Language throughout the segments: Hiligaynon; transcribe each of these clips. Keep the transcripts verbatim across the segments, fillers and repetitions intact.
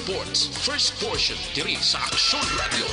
Sports First Portion diri sa Aksyon Radio.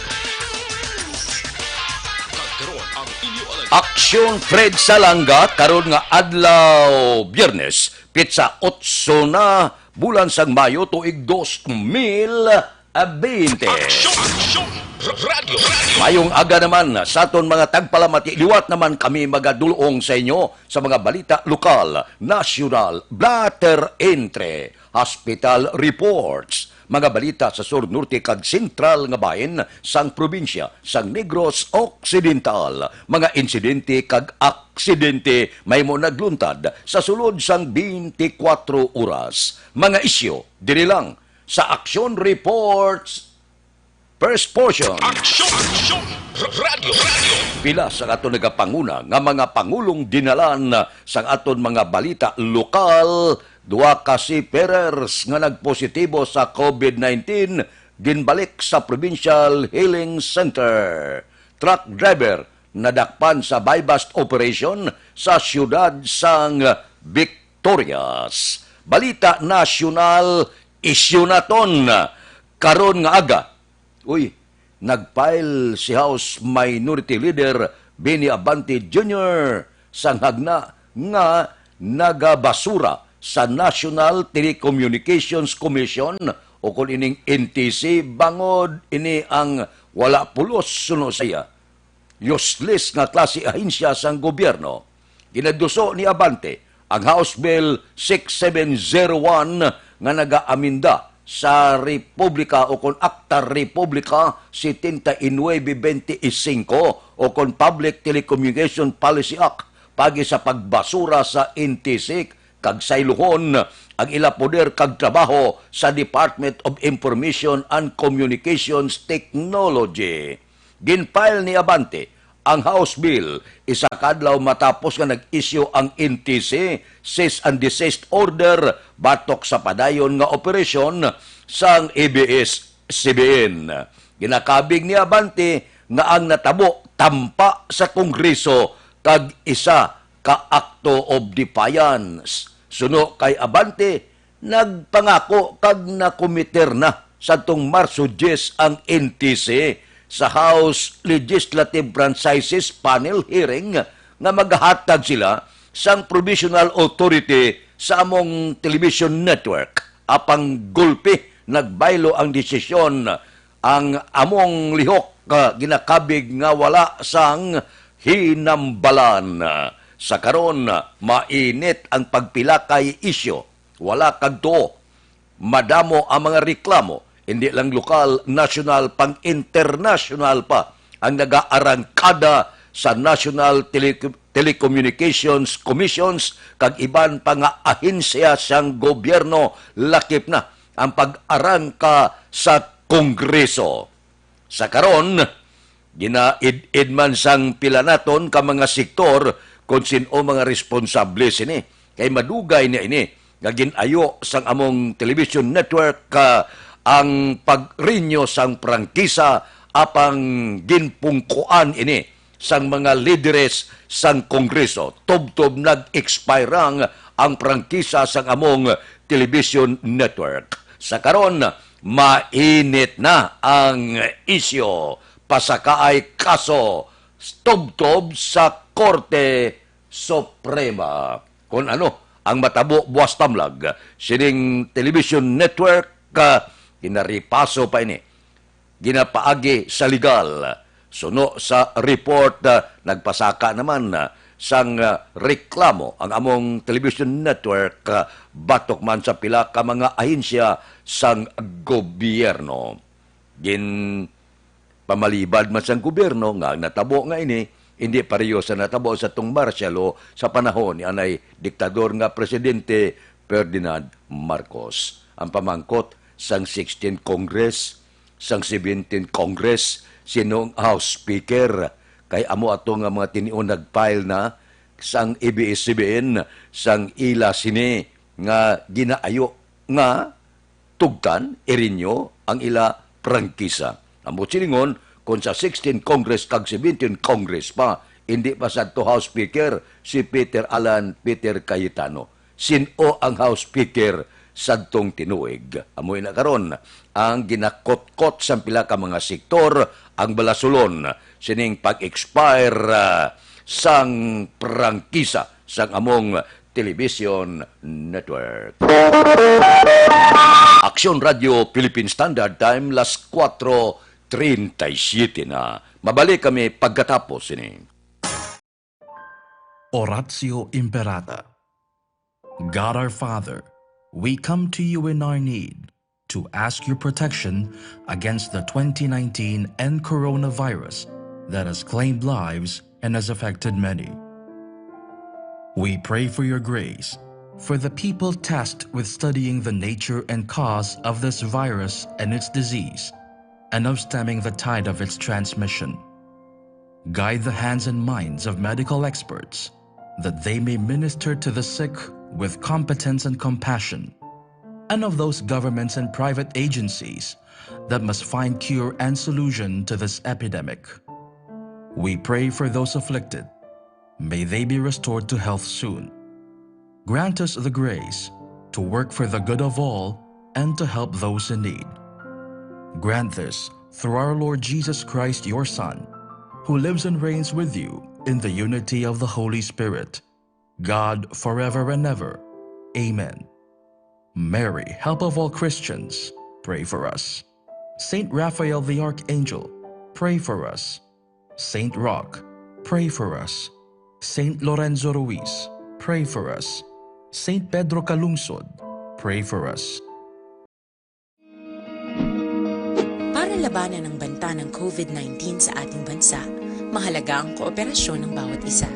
Kag karon ang inyo alam. Aksyon Fred Salanga karon nga adlaw, Biyernes, pitsa otso na, bulan sang Mayo, tuig dos mil bente. Aksyon, Aksyon Radio, Radio. Mayong aga naman sa aton mga tagpalamati. Liwat naman kami magadulong sa inyo sa mga balita lokal, nasyonal, blatter entre, hospital reports, mga balita sa sur, norte, kag sentral nga bahin sang probinsya sang Negros Occidental, mga insidente kag aksidente mahimo nagluntad sa sulod sang twenty-four oras, mga isyu diri lang sa Aksyon Reports First Portion. Aksyon, Aksyon, Radio, Radio. Pila sa aton nagapanguna nga mga pangulong dinalan sang aton mga balita lokal, duha ka seafarers nga nagpositibo sa covid nineteen ginbalik sa Provincial Healing Center. Truck driver nadakpan sa buy-bust operation sa siyudad sang Victorias. Balita nasyonal, isyu naton karon nga aga. Uy, nag-file si House Minority Leader Benny Abante Junior sang hagna nga nagabasura sa National Telecommunications Commission, o kon ining N T C, bangod ini ang wala pulos suno sa iya, useless nga klase ahensya sang gobyerno. Ginaduso ni Abante ang House Bill six seven zero one nga nagaaminda sa Republika o kon Akta Republika setenta y nueve veinticinco o kon Public Telecommunication Policy Act, paagi sa pagbasura sa N T C kag sayluhon ang ila poder kag trabaho sa Department of Information and Communications Technology. Gin-file ni Abante ang House Bill isa ka adlaw matapos nga nag-isyu ang N T C cease and desist order batok sa padayon nga operasyon sang A B S C B N. Ginakabig ni Abante nga ang natabo tampa sa Kongreso kag isa ka acto of defiance. Suno kay Abante, nagpangako kag nakomiter na sadtong Marso diyes ang N T C sa House Legislative Franchises Panel hearing nga magahatag sila sang provisional authority sa among television network. Apang gulpi, nagbaylo ang desisyon, ang among lihok, ah, ginakabig nga wala sang hinambalan. Sa karon, mainit ang pagpilakay isyu. Wala kag tuo. Madamo ang mga reklamo, hindi lang lokal, nasyonal, pang-internasyonal pa ang nagaarangkada sa National Tele-, Telecommunications Commissions kag iban pa nga ahensya sang gobyerno, lakip na ang pag-arangka sa Kongreso. Sa karon, ginaid-id man sang pila naton ka mga sektor kon sin-o mga responsable sini, kay madugay na ini nga gin-ayo sang among television network, ah, ang pag-renew sang prangkisa, apang ginpungkuan ini sang mga lideres sang Kongreso. Tubtob nag-expire ang, ang prangkisa sang among television network. Sa karon, mainit na ang isyu. Pasakaay kaso tubtob sa Korte Suprema. Kon ano ang matabo buas tamlag sining television network, ah, ginaripaso pa ini, ginapaagi sa legal. Suno sa report, ah, nagpasaka naman, ah, sang, ah, reklamo ang among television network, ah, batok man sa pila ka mga ahensya sang gobyerno. Ginpamalibad man sang gobyerno nga ang natabo nga ini hindi pareho sa natabo sa tong martial law sa panahon ni anay diktador nga Presidente Ferdinand Marcos. Ang pamangkot sang sixteenth Congress, sang seventeenth Congress, sino ang House Speaker? Kay amo ato nga mga tinion nag-file na sang A B S C B N, sang ila sini nga ginaayo nga tugtan, i-renew ang ila prangkisa. Amo silingon, kon sa sixteenth Congress kag seventeenth Congress pa, hindi pa sadto House Speaker si Peter Alan Peter Cayetano. Sin-o ang House Speaker sadtong tinuig. Amo ina karon ang ginakotkot sang pila ka mga sektor ang balasulon sining pag-expire, ah, sang prangkisa sang among television network. Aksyon Radio Philippine Standard Time, las kuwatro treinta y siete na. Mabalik kami pagkatapos sini. Oratio Imperata. God our Father, we come to you in our need to ask your protection against the twenty nineteen N coronavirus that has claimed lives and has affected many. We pray for your grace for the people tasked with studying the nature and cause of this virus and its disease, and of stemming the tide of its transmission. Guide the hands and minds of medical experts, that they may minister to the sick with competence and compassion, and of those governments and private agencies that must find cure and solution to this epidemic. We pray for those afflicted. May they be restored to health soon. Grant us the grace to work for the good of all and to help those in need. Grant this through our Lord Jesus Christ, your Son, who lives and reigns with you in the unity of the Holy Spirit, God, forever and ever. Amen. Mary, help of all Christians, pray for us. Saint Raphael the Archangel, pray for us. Saint Roch, pray for us. Saint Lorenzo Ruiz, pray for us. Saint Pedro Calungsod, pray for us. Para labanan ang banta ng COVID nineteen sa ating bansa, mahalaga ang kooperasyon ng bawat isa.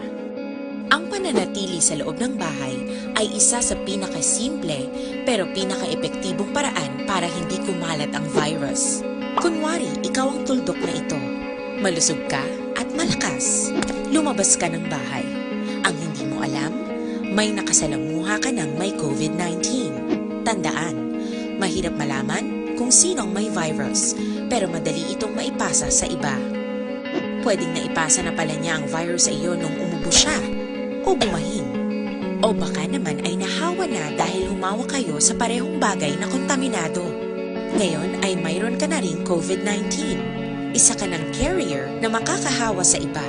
Ang pananatili sa loob ng bahay ay isa sa pinakasimple pero pinakaepektibong paraan para hindi kumalat ang virus. Kunwari, ikaw ang tuldok na ito. Malusog ka at malakas. Lumabas ka ng bahay. Ang hindi mo alam, may nakasalamuha ka ng may COVID nineteen. Tandaan, mahirap malaman kung sino ang may virus, pero madali itong maipasa sa iba. Pwedeng naipasa na pala niya ang virus sa iyo nung umubo siya o bumahin. O baka naman ay nahawa na dahil humawak kayo sa parehong bagay na kontaminado. Ngayon ay mayroon ka na ring COVID nineteen. Isa ka ng carrier na makakahawa sa iba.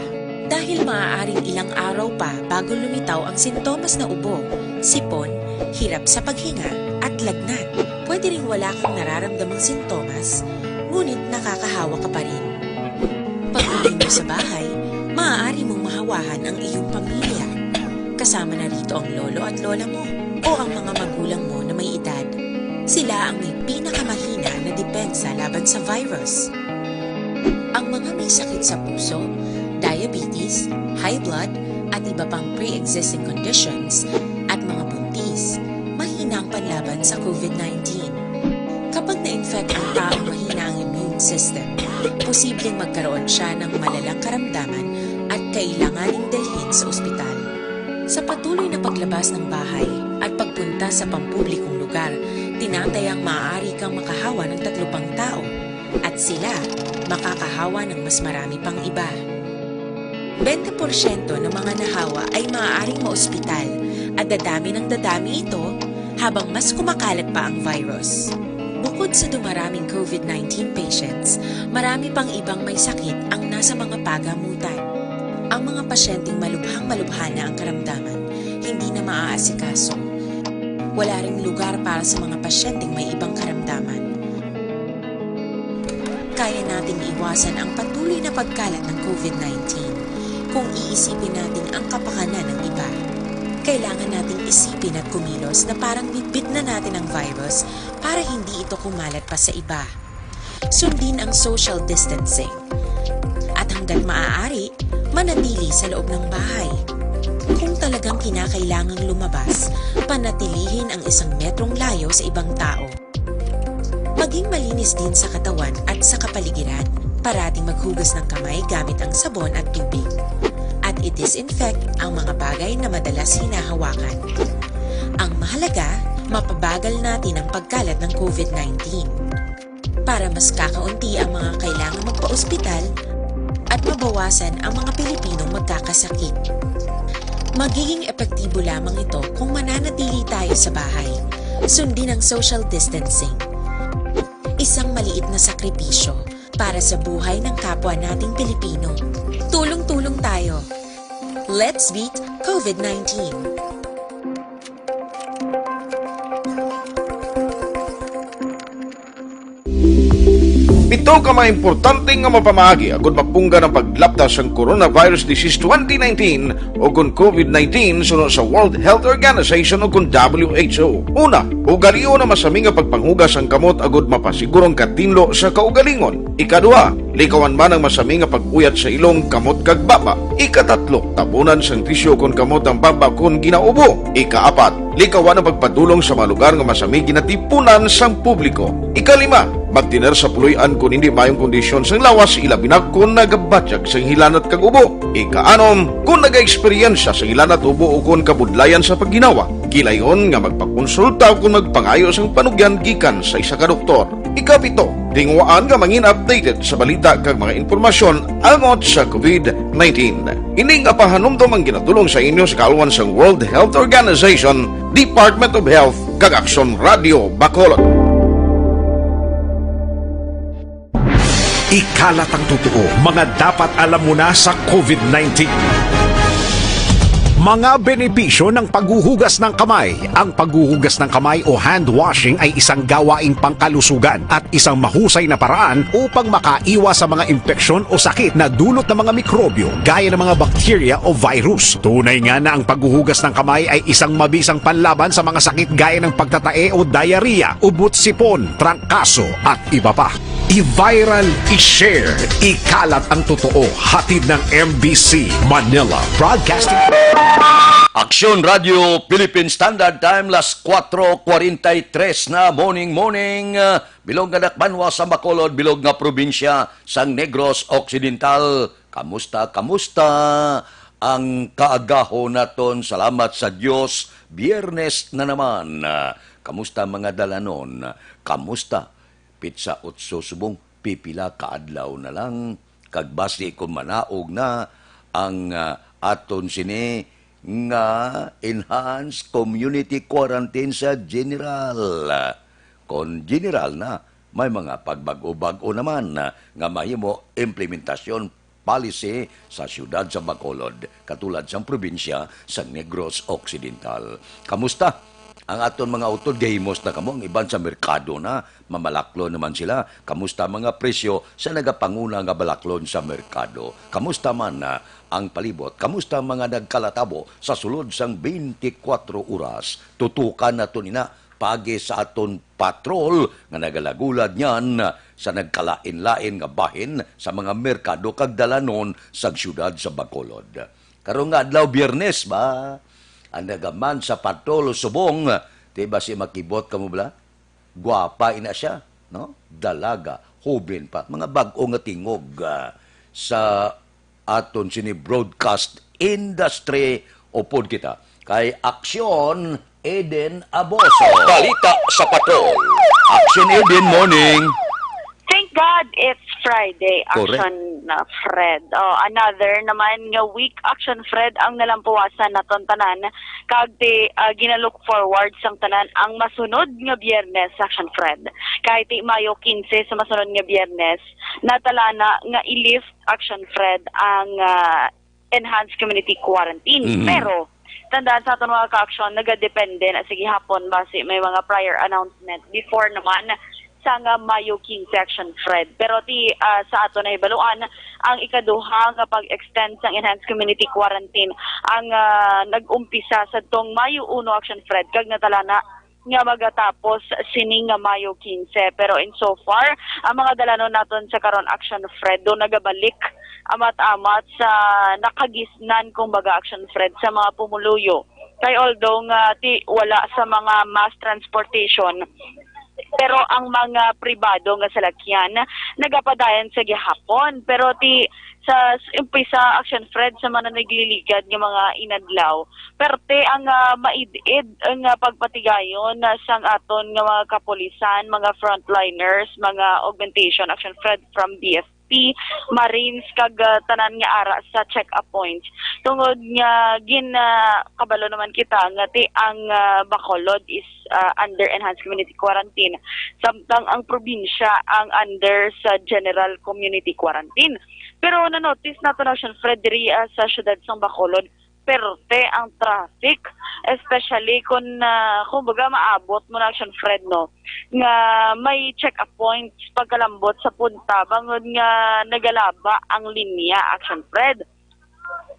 Dahil maaaring ilang araw pa bago lumitaw ang sintomas na ubo, sipon, hirap sa paghinga, at lagnat. Pwede ring wala kang nararamdamang sintomas, ngunit nakakahawa ka pa rin. Pag-uwi mo sa bahay, maaari mong mahawahan ang iyong pamilya. Kasama na rito ang lolo at lola mo o ang mga magulang mo na may edad. Sila ang may pinakamahina na depensa laban sa virus. Ang mga may sakit sa puso, diabetes, high blood, at iba pang pre-existing conditions, at mga buntis, mahina ang panlaban sa COVID nineteen. Kapag na-infect ang taong mahina ang immune system, posibleng magkaroon siya ng malalang karamdaman at kailanganing dalhin sa ospital. Sa patuloy na paglabas ng bahay at pagpunta sa pampublikong lugar, tinatayang maaari kang makahawa ng tatlo pang tao at sila makakahawa ng mas marami pang iba. Bente porsyento ng mga nahawa ay maaaring maospital at dadami ng dadami ito habang mas kumakalat pa ang virus. Bukod sa dumaraming COVID nineteen patients, marami pang ibang may sakit ang nasa mga pagamutan. Ang mga pasyenteng malubhang-malubha na ang karamdaman, hindi na maaasikaso. Wala ring lugar para sa mga pasyenteng may ibang karamdaman. Kaya nating iwasan ang patuloy na pagkalat ng COVID nineteen kung iisipin natin ang kapakanan ng iba. Kailangan nating isipin at kumilos na parang bitbit na natin ang virus para hindi ito kumalat pa sa iba. Sundin ang social distancing. At hanggat maaari, manatili sa loob ng bahay. Kung talagang kinakailangang lumabas, panatilihin ang isang metrong layo sa ibang tao. Maging malinis din sa katawan at sa kapaligiran. Parating maghugas ng kamay gamit ang sabon at tubig. At i-disinfect ang mga bagay na madalas hinahawakan. Ang mahalaga, mapabagal natin ang pagkalat ng COVID nineteen. Para mas kakaunti ang mga kailangang magpaospital at mabawasan ang mga Pilipinong magkakasakit. Magiging epektibo lamang ito kung mananatili tayo sa bahay. Sundin ang social distancing. Isang maliit na sakripisyo para sa buhay ng kapwa nating Pilipino. Tulong-tulong tayo. Let's beat COVID nineteen. Pito ka mga importante nga mapamaagi agud mapunggan ang paglapta sang coronavirus disease twenty nineteen o kon COVID nineteen suno sa World Health Organization o kon W H O. Una, ugalion ang masami nga pagpanghugas ang kamot agud mapasiguro ang katinlo sa kaugalingon. Ikaduha, likawan man ang masami nga pag-uyat sa ilong, kamot kag baba. Ikatatlo, tabunan sang tisyo kon kamot ang baba kon ginaubo. Ikaapat, likawan ang pagpadulong sa mga lugar nga masami ginatipunan sang publiko. Ikalima, magtener sa puloy-an kon hindi maayong kondisyon sang lawas, ilabi na kon nagabatyag sang hilanat kag ubo. Ikaanom, kon nagaeksperyensya sang hilanat, ubo o kon kabudlayan sa pagginawa, gilayon nga magpakonsulta o kon magpangayo sang panugyan gikan sa isa ka doktor. Ikapito, tinguhaan nga mangin updated sa balita kag mga impormasyon angot sa COVID nineteen. Ini nga pahanumdom ang ginadulong sa inyo sa kaalwan sang World Health Organization, Department of Health, kag Aksyon Radio Bacolod. Ikalat ang totoo, mga dapat alam mo na sa COVID nineteen. Mga benepisyo ng paghuhugas ng kamay. Ang paghuhugas ng kamay o hand washing ay isang gawaing pangkalusugan at isang mahusay na paraan upang makaiwas sa mga impeksyon o sakit na dulot ng mga mikrobyo gaya ng mga bakterya o virus. Tunay nga na ang paghuhugas ng kamay ay isang mabisang panlaban sa mga sakit gaya ng pagtatae o diarrhea, ubot-sipon, trangkaso, at iba pa. I-viral, i-share, ikalat ang totoo. Hatid ng M B C Manila Broadcasting. Aksyon Radio Philippine Standard Time, las kuwatro kwarenta y tres na, morning, morning. Ah, bilog nga dakbanwa sa Bacolod, bilog nga probinsya sang Negros Occidental. Kamusta, kamusta ang kaagahon naton? Salamat sa Dios, Biyernes na naman. Ah, kamusta mga dalanon? Kamusta? Pitsa otso subong, pipila ka adlaw na lang, kag basi kon manaog na ang, ah, aton sini nga enhanced community quarantine sa general. Kon general na, may mga pagbag-o-bag-o naman nga mahimo implementasyon policy sa siyudad sa Bacolod, katulad sang probinsya sa Negros Occidental. Kamusta? Ang aton mga utod gahimos na kamo, ang iban sa merkado na, mamalaklon naman sila. Kamusta mga presyo sa nagapanguna nga balaklon sa merkado? Kamusta man na ang palibot? Kamusta ang mga nagkalatabo sa sulod sang twenty-four oras? Tutukan naton ina pagi sa aton patrol nga nagalagulad niyan sa nagkalain-lain nga bahin sa mga merkado kag dalanon sa siyudad sa Bacolod. Karong nga adlaw, Biyernes ba? Ang nagaman sa patrol subong, di ba si makibot kamo bala? Gwapa ina siya, no? Dalaga, hoben pa, mga bag-o nga tingog, ah, sa aton sini broadcast industry. Upod kita kay Aksyon Eden Aboso. Balita sa Patrol. Aksyon Eden, morning. Thank God it's Friday, Correct. Action na Fred. Oh, another naman nga week, Action Fred, ang nalampuwasan naton tanan. Kag ti, ah, ginalook forward sang tanan ang masunod nga Biyernes, Action Fred. Kay ti Mayo quince sa masunod nga Biyernes, natalana nga i-lift, Action Fred, ang, ah, enhanced community quarantine. Mhm. Pero tandaan sa aton mga ka-action, nagadepende na sa gihapon basi may mga prior announcement before naman sa nga Mayo quince, Action Fred. Pero ti, ah, sa aton nahibaluan, ang ikaduha nga pag-extend sang enhanced community quarantine ang, ah, nag-umpisa sa tong Mayo uno, Action Fred, kag natalana nga magatapos sining nga Mayo quince. Pero in so far, ang mga dalanon naton sa karon, Action Fred, do nagabalik amat-amat sa nakagisnan, kumbaga, Action Fred, sa mga pumuluyo. Kay although nga ti wala sa mga mass transportation, pero ang mga pribado nga salakyan nagapadayon sa gihapon. Pero ti sa s- umpisa, Action Fred, sa mga nagliligad nga mga inadlaw, perte ang, ah, maid-id nga pagpatigayon, ah, sang aton nga mga kapulisan, mga frontliners, mga augmentation, Action Fred, from D F P, Marines, kag, ah, tanan nga ara sa check-up points. Tungod nga gin, ah, kabalo naman kita nga ti ang, ah, Bacolod is, ah, under enhanced community quarantine, samtang ang probinsya ang under sa general community quarantine. Pero na-notice nato na, Action Fred, diri, ah, sa siyudad sang Bacolod, perte ang traffic, especially kung, ah, kumbaga, maabot mo na, Action Fred, no, nga may check-up points pagkalambot sa punta, bangod nga nagalaba ang linya, Action Fred.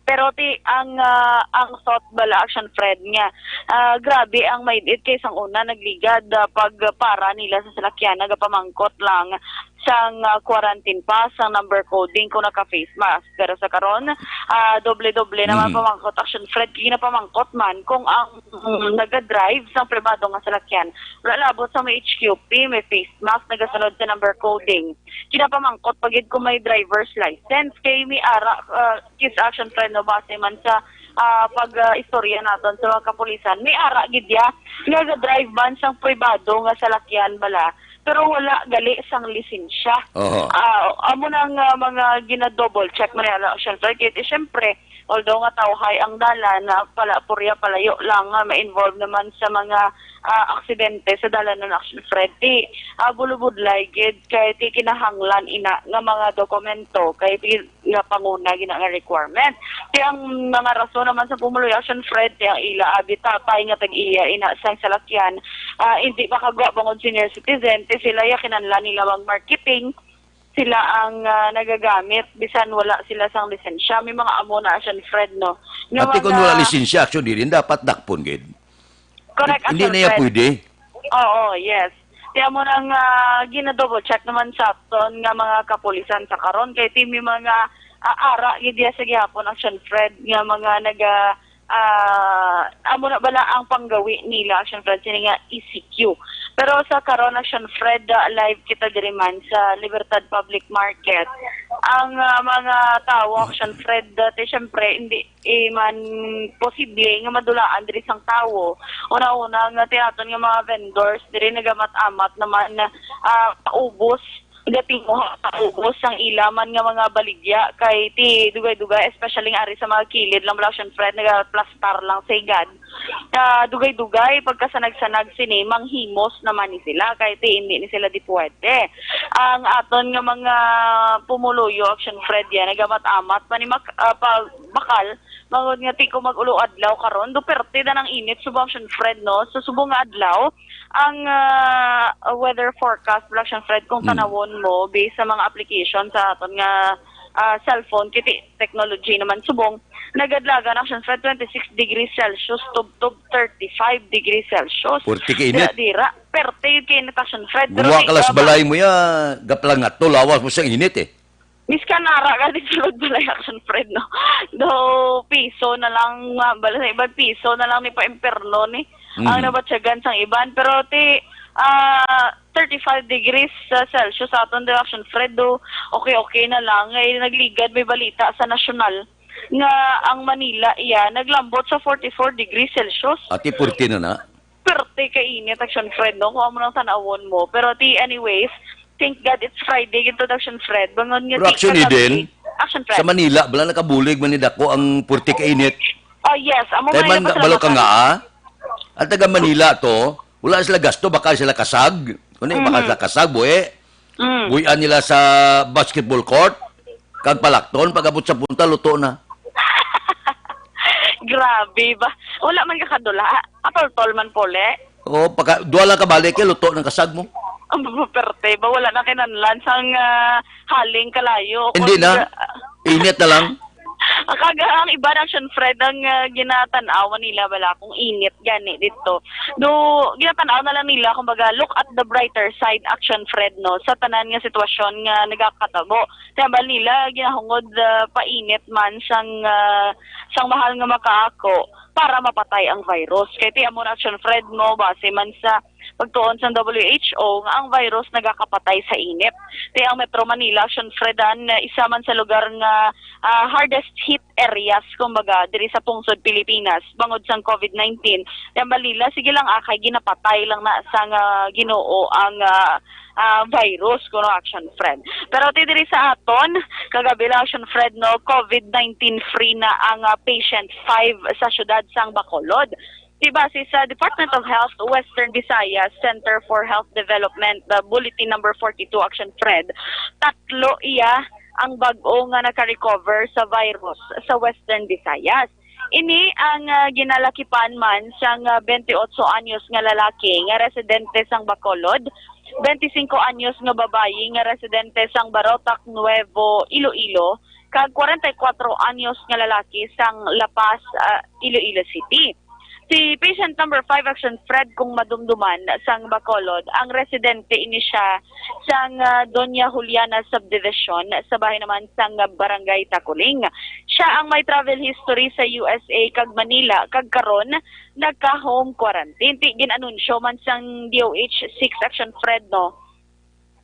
Pero ti ang, ah, ang thought bala, Action Fred, nga, ah, grabe ang maid-it kay sang una nagligad, ah, pagpara nila sa salakyan, nagapamangkot lang sang, ah, quarantine pass, sang number coding kung naka-face mask. Pero sa karon, ah, doble-doble naman Mm. pamangkot, Action Fred, ginapamangkot man kung ang, mm, naga-drive sang pribado nga salakyan wala labot sa may H Q P, may face mask, nagasunod sa number coding. Ginapamangkot pa gid kung may driver's license, kay may ara, ah, case, Action Fred, no, base man sa, ah, pag, ah, istorya naton sa mga kapulisan, may ara gid ya nga ga-drive man sang pribado nga salakyan bala, pero wala gali sang lisensya. Oho. Ah, amo na nga mga gina-double check man nila, Action Fred, kay ti, syempre, although nga tawhay ang dalan, na pala, purya palayo lang nga ma-involve naman sa mga, ah, aksidente sa dalan na, Action Fred, ti, ah, bulubudlay gid kay ti kinahanglan ina nga mga dokumento, kay ti nga panguna gina nga requirement. Ti ang mga rason naman sa pumuluyo, Action Fred, ti ang ila abi tapay nga tag-iya ina sang salakyan, ah, hindi makagwa bangod senior citizen, ti sila ya kinahanglan nila mag-marketing, sila ang, ah, nagagamit bisan wala sila sang lisensya. May mga amo na, Action Fred, no, nga Ate, kung mga wala lisensya, actually, din dapat dakpon gid. Correct, Hindi Action na yan Fred. pwede. Oo, yes. Kaya mo nang, ah, gina-double check naman sa aton nga mga kapulisan sa karon, kay ti may mga, ah, ara gid diya sa gihapon, Action Fred, nga mga naga, ah, amo na bala ang panggawi nila, Action Fred, sini nga E C Q. Pero sa karon, Action Fred, ah, live kita diri man sa Libertad Public Market. Ang, ah, mga tawo, Action Fred, dati syempre hindi eh, man posible nga madulaan diri sang tawo. Una-una nga ti aton nga mga vendors diri nagamat-amat naman, ah, paubos, gatinguha paubos ang ila man nga mga baligya, kay ti dugay-dugay, especially nga ari sa mga kilid lang, Action Fred, nagaplastar lang sa igad. Ah, dugay-dugay pagkasanag-sanag sini, manghimos naman ni sila, kay ti hindi ni sila di pwede. Ang aton nga mga pumuluyo, Action Fred, yan, nagamat-amat pa ni mak-, ah, pa-, bakal, bangod nga ti ko mag-ulo adlaw karon, do perte na ng init subong, Action Fred, no? Sa subong nga adlaw, ang, ah, weather forecast, Action Fred, kung Mm. tanawon mo, based sa mga application sa aton nga, ah, cellphone, kiti technology naman subong, nagadlagan, Action Fred, twenty-six degrees Celsius, tubtob thirty-five degrees Celsius. Purti ka init. Dira-dira, perte yun kay init, Action Fred. Pero Guwa di ka las ka ba- balay mo ya, gaplangat to, lawas mo sa init eh. Miskan ara ka di sulod balay, Action Fred, no? Do piso na lang, ah, bala sa iban, piso na lang ni pa imperno ni ang Mm. nabatyagan sang iban. Pero ti, ah, thirty-five degrees, ah, Celsius sa aton, do, Action Fred, do okay-okay na lang. Ngay nagligad may balita sa nasyonal nga ang Manila iya naglambot sa forty-four degrees Celsius. Ati, purti na na. Perte ka init, Action Fred, no? Kung amo nang tanawon mo. Pero ti, anyways, thank God it's Friday, gid to, Action Fred. Bangon nga Pero ti Action kagabi. Eden, Action Fred. Sa Manila, bala nakabulig man ni dako ang purti ka init. Oh, yes. Amo Kaya man man, yung balo ka pasalamat. nga, ah. Ang taga Manila to, wala sila gasto, baka sila kasag. Kung di, baka Mhm. sila kasag, buhi. Mm. Buhian nila sa basketball court, kag palakton, pag-abot sa punta, luto na. Grabe ba? Wala man ka kadula. Atol-tol man puli. Oh, pagka, duha lang kabalik, eh, luto ng kasag mo. Ang perte ba? Wala na kinanlan sang, ah, haling kalayo. Hindi Kung, na. ah, Init na lang. Ang kaga, ang iba, Action Fred, ang, ah, ginatanawan nila bala kung init gani dito. Do, ginatanaw na lang nila, kumbaga, look at the brighter side, Action Fred, no, sa tanan nga sitwasyon nga nagakatabo. Kaya bal nila, ginahungod, ah, painit man sang, ah, sang mahal nga makaako para mapatay ang virus. Kaya ti amo na, Action Fred, mo, base man sa Pagtuon sang W H O nga ang virus nagakapatay sa init. Ti ang Metro Manila, Action Fred, an, isa man sa lugar nga, ah, hardest hit areas, kumbaga, diri sa pungsod Pilipinas bangod sang COVID nineteen. Ti ang Manila, sige lang, akay ginapatay lang na sang, ah, Ginoo ang, ah, ah, virus, kuno, Action Fred. Pero ti diri sa aton, kagabi lang, Action Fred, no, COVID nineteen free na ang, ah, patient five sa siyudad sang Bacolod. Ti base sa Department of Health Western Visayas Center for Health Development, the Bulletin Number forty-two, Action Fred, tatlo iya ang bag-o nga naka-recover sa virus sa Western Visayas. Ini ang, ah, ginalakipan man sang, ah, twenty-eight anyos nga lalaki nga residente sang Bacolod, twenty-cinco anyos nga babayi nga residente sang Barotac Nuevo, Iloilo, kag forty-four anyos nga lalaki sang La Paz, ah, Iloilo City. Si patient number five, Action Fred, kung madumduman, sang Bacolod, ang residente ini siya sang, ah, Doña Juliana Subdivision, sa bahin naman sang, ah, Barangay Taculing. Siya ang may travel history sa U S A kag Manila, kag karon nagka-home quarantine. Ti gin-anunsyo man sang D O H six, Action Fred, no,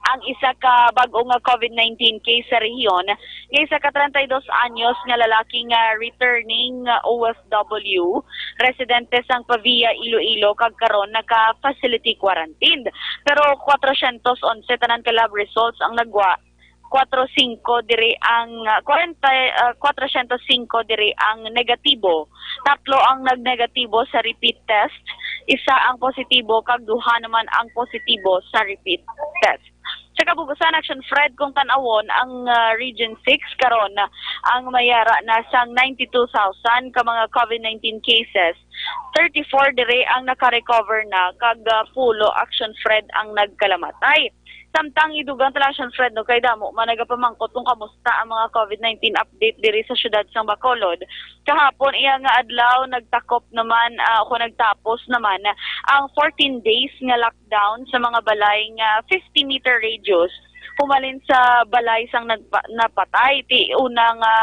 ang isa ka bag-o nga COVID nineteen case sa rehiyon, nga isa ka treinta y dos anyos nga lalaki nga returning O F W, residente sang Pavia, Iloilo, kag karon naka-facility quarantined. Pero kwatrocientos onse tanan ka lab results ang nagwa, kwatrocientos singko diri ang, ah, kwarenta, ah, kwatrocientos singko diri ang negatibo. Tatlo ang nagnegatibo sa repeat test, isa ang positibo, kag duha naman ang positibo sa repeat test. Sa kabug-usan, Action Fred, kung tan-awon ang, ah, Region six karon, ah, ang may ara na sang ninety-two thousand ka mga COVID nineteen cases, thirty-four diri ang naka-recover na, kag, ah, pulo, Action Fred, ang nagkalamatay. Samtang idugang ta lang, Action Fred, no, kay damo man nagapamangkot kung kamusta ang mga COVID nineteen update diri sa siyudad sang Bacolod. Kahapon, iya nga adlaw, nagtakop naman, ah, o nagtapos naman ang fourteen days nga lockdown sa mga balay nga fifty meter radius humalin sa balay sang nagpa-, napatay. Ti una nga,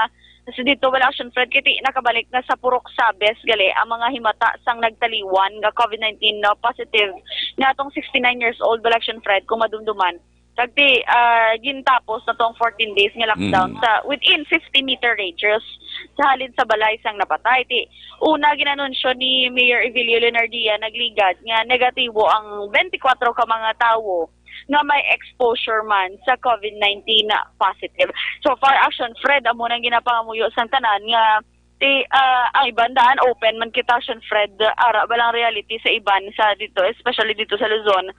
sa dito, wala, Action Fred, kay ti nakabalik na sa Purok Sabes gali ang mga himata sang nagtaliwan nga COVID nineteen na positive nga atong sixty-nine years old, wala, Action Fred, kung madumduman. Kag ti, ah, gintapos na tong fourteen days nga lockdown Mm. sa within fifty meter radius sa halin sa balay sang napatay. Ti una, ginanunsyo ni Mayor Evelio Leonardia Nagligad nga negatibo ang twenty-four ka mga tawo nga may exposure man sa COVID nineteen na positive. So far, Action Fred, amo nang ginapangamuyo sang tanan nga ti, ah, ang iban daan open man kita, Action Fred, ara ba lang reality sa iban sa dito, especially dito sa Luzon.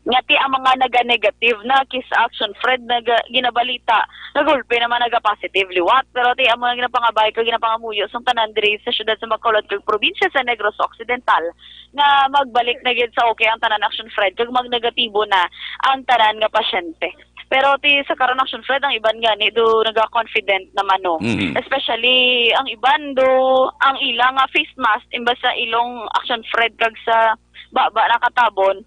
Nga ti ang mga naga-negative na case, Action Fred, naga, ginabalita, nagulpe naman naga-positive liwat. Pero ti amo nang ginapangabay ko, ginapangamuyo sang tanan diri sa siyudad sa Bacolod kag probinsya sa Negros Occidental nga magbalik na gid sa okay ang tanan, Action Fred, kag magnegatibo na ang tanan nga pasyente. Pero ti sa karon, Action Fred, ang iban gani do naga-confident naman, no. Mhm. Especially ang iban do ang ila nga face mask imbas sa ilong, Action Fred, kag sa baba nakatabon,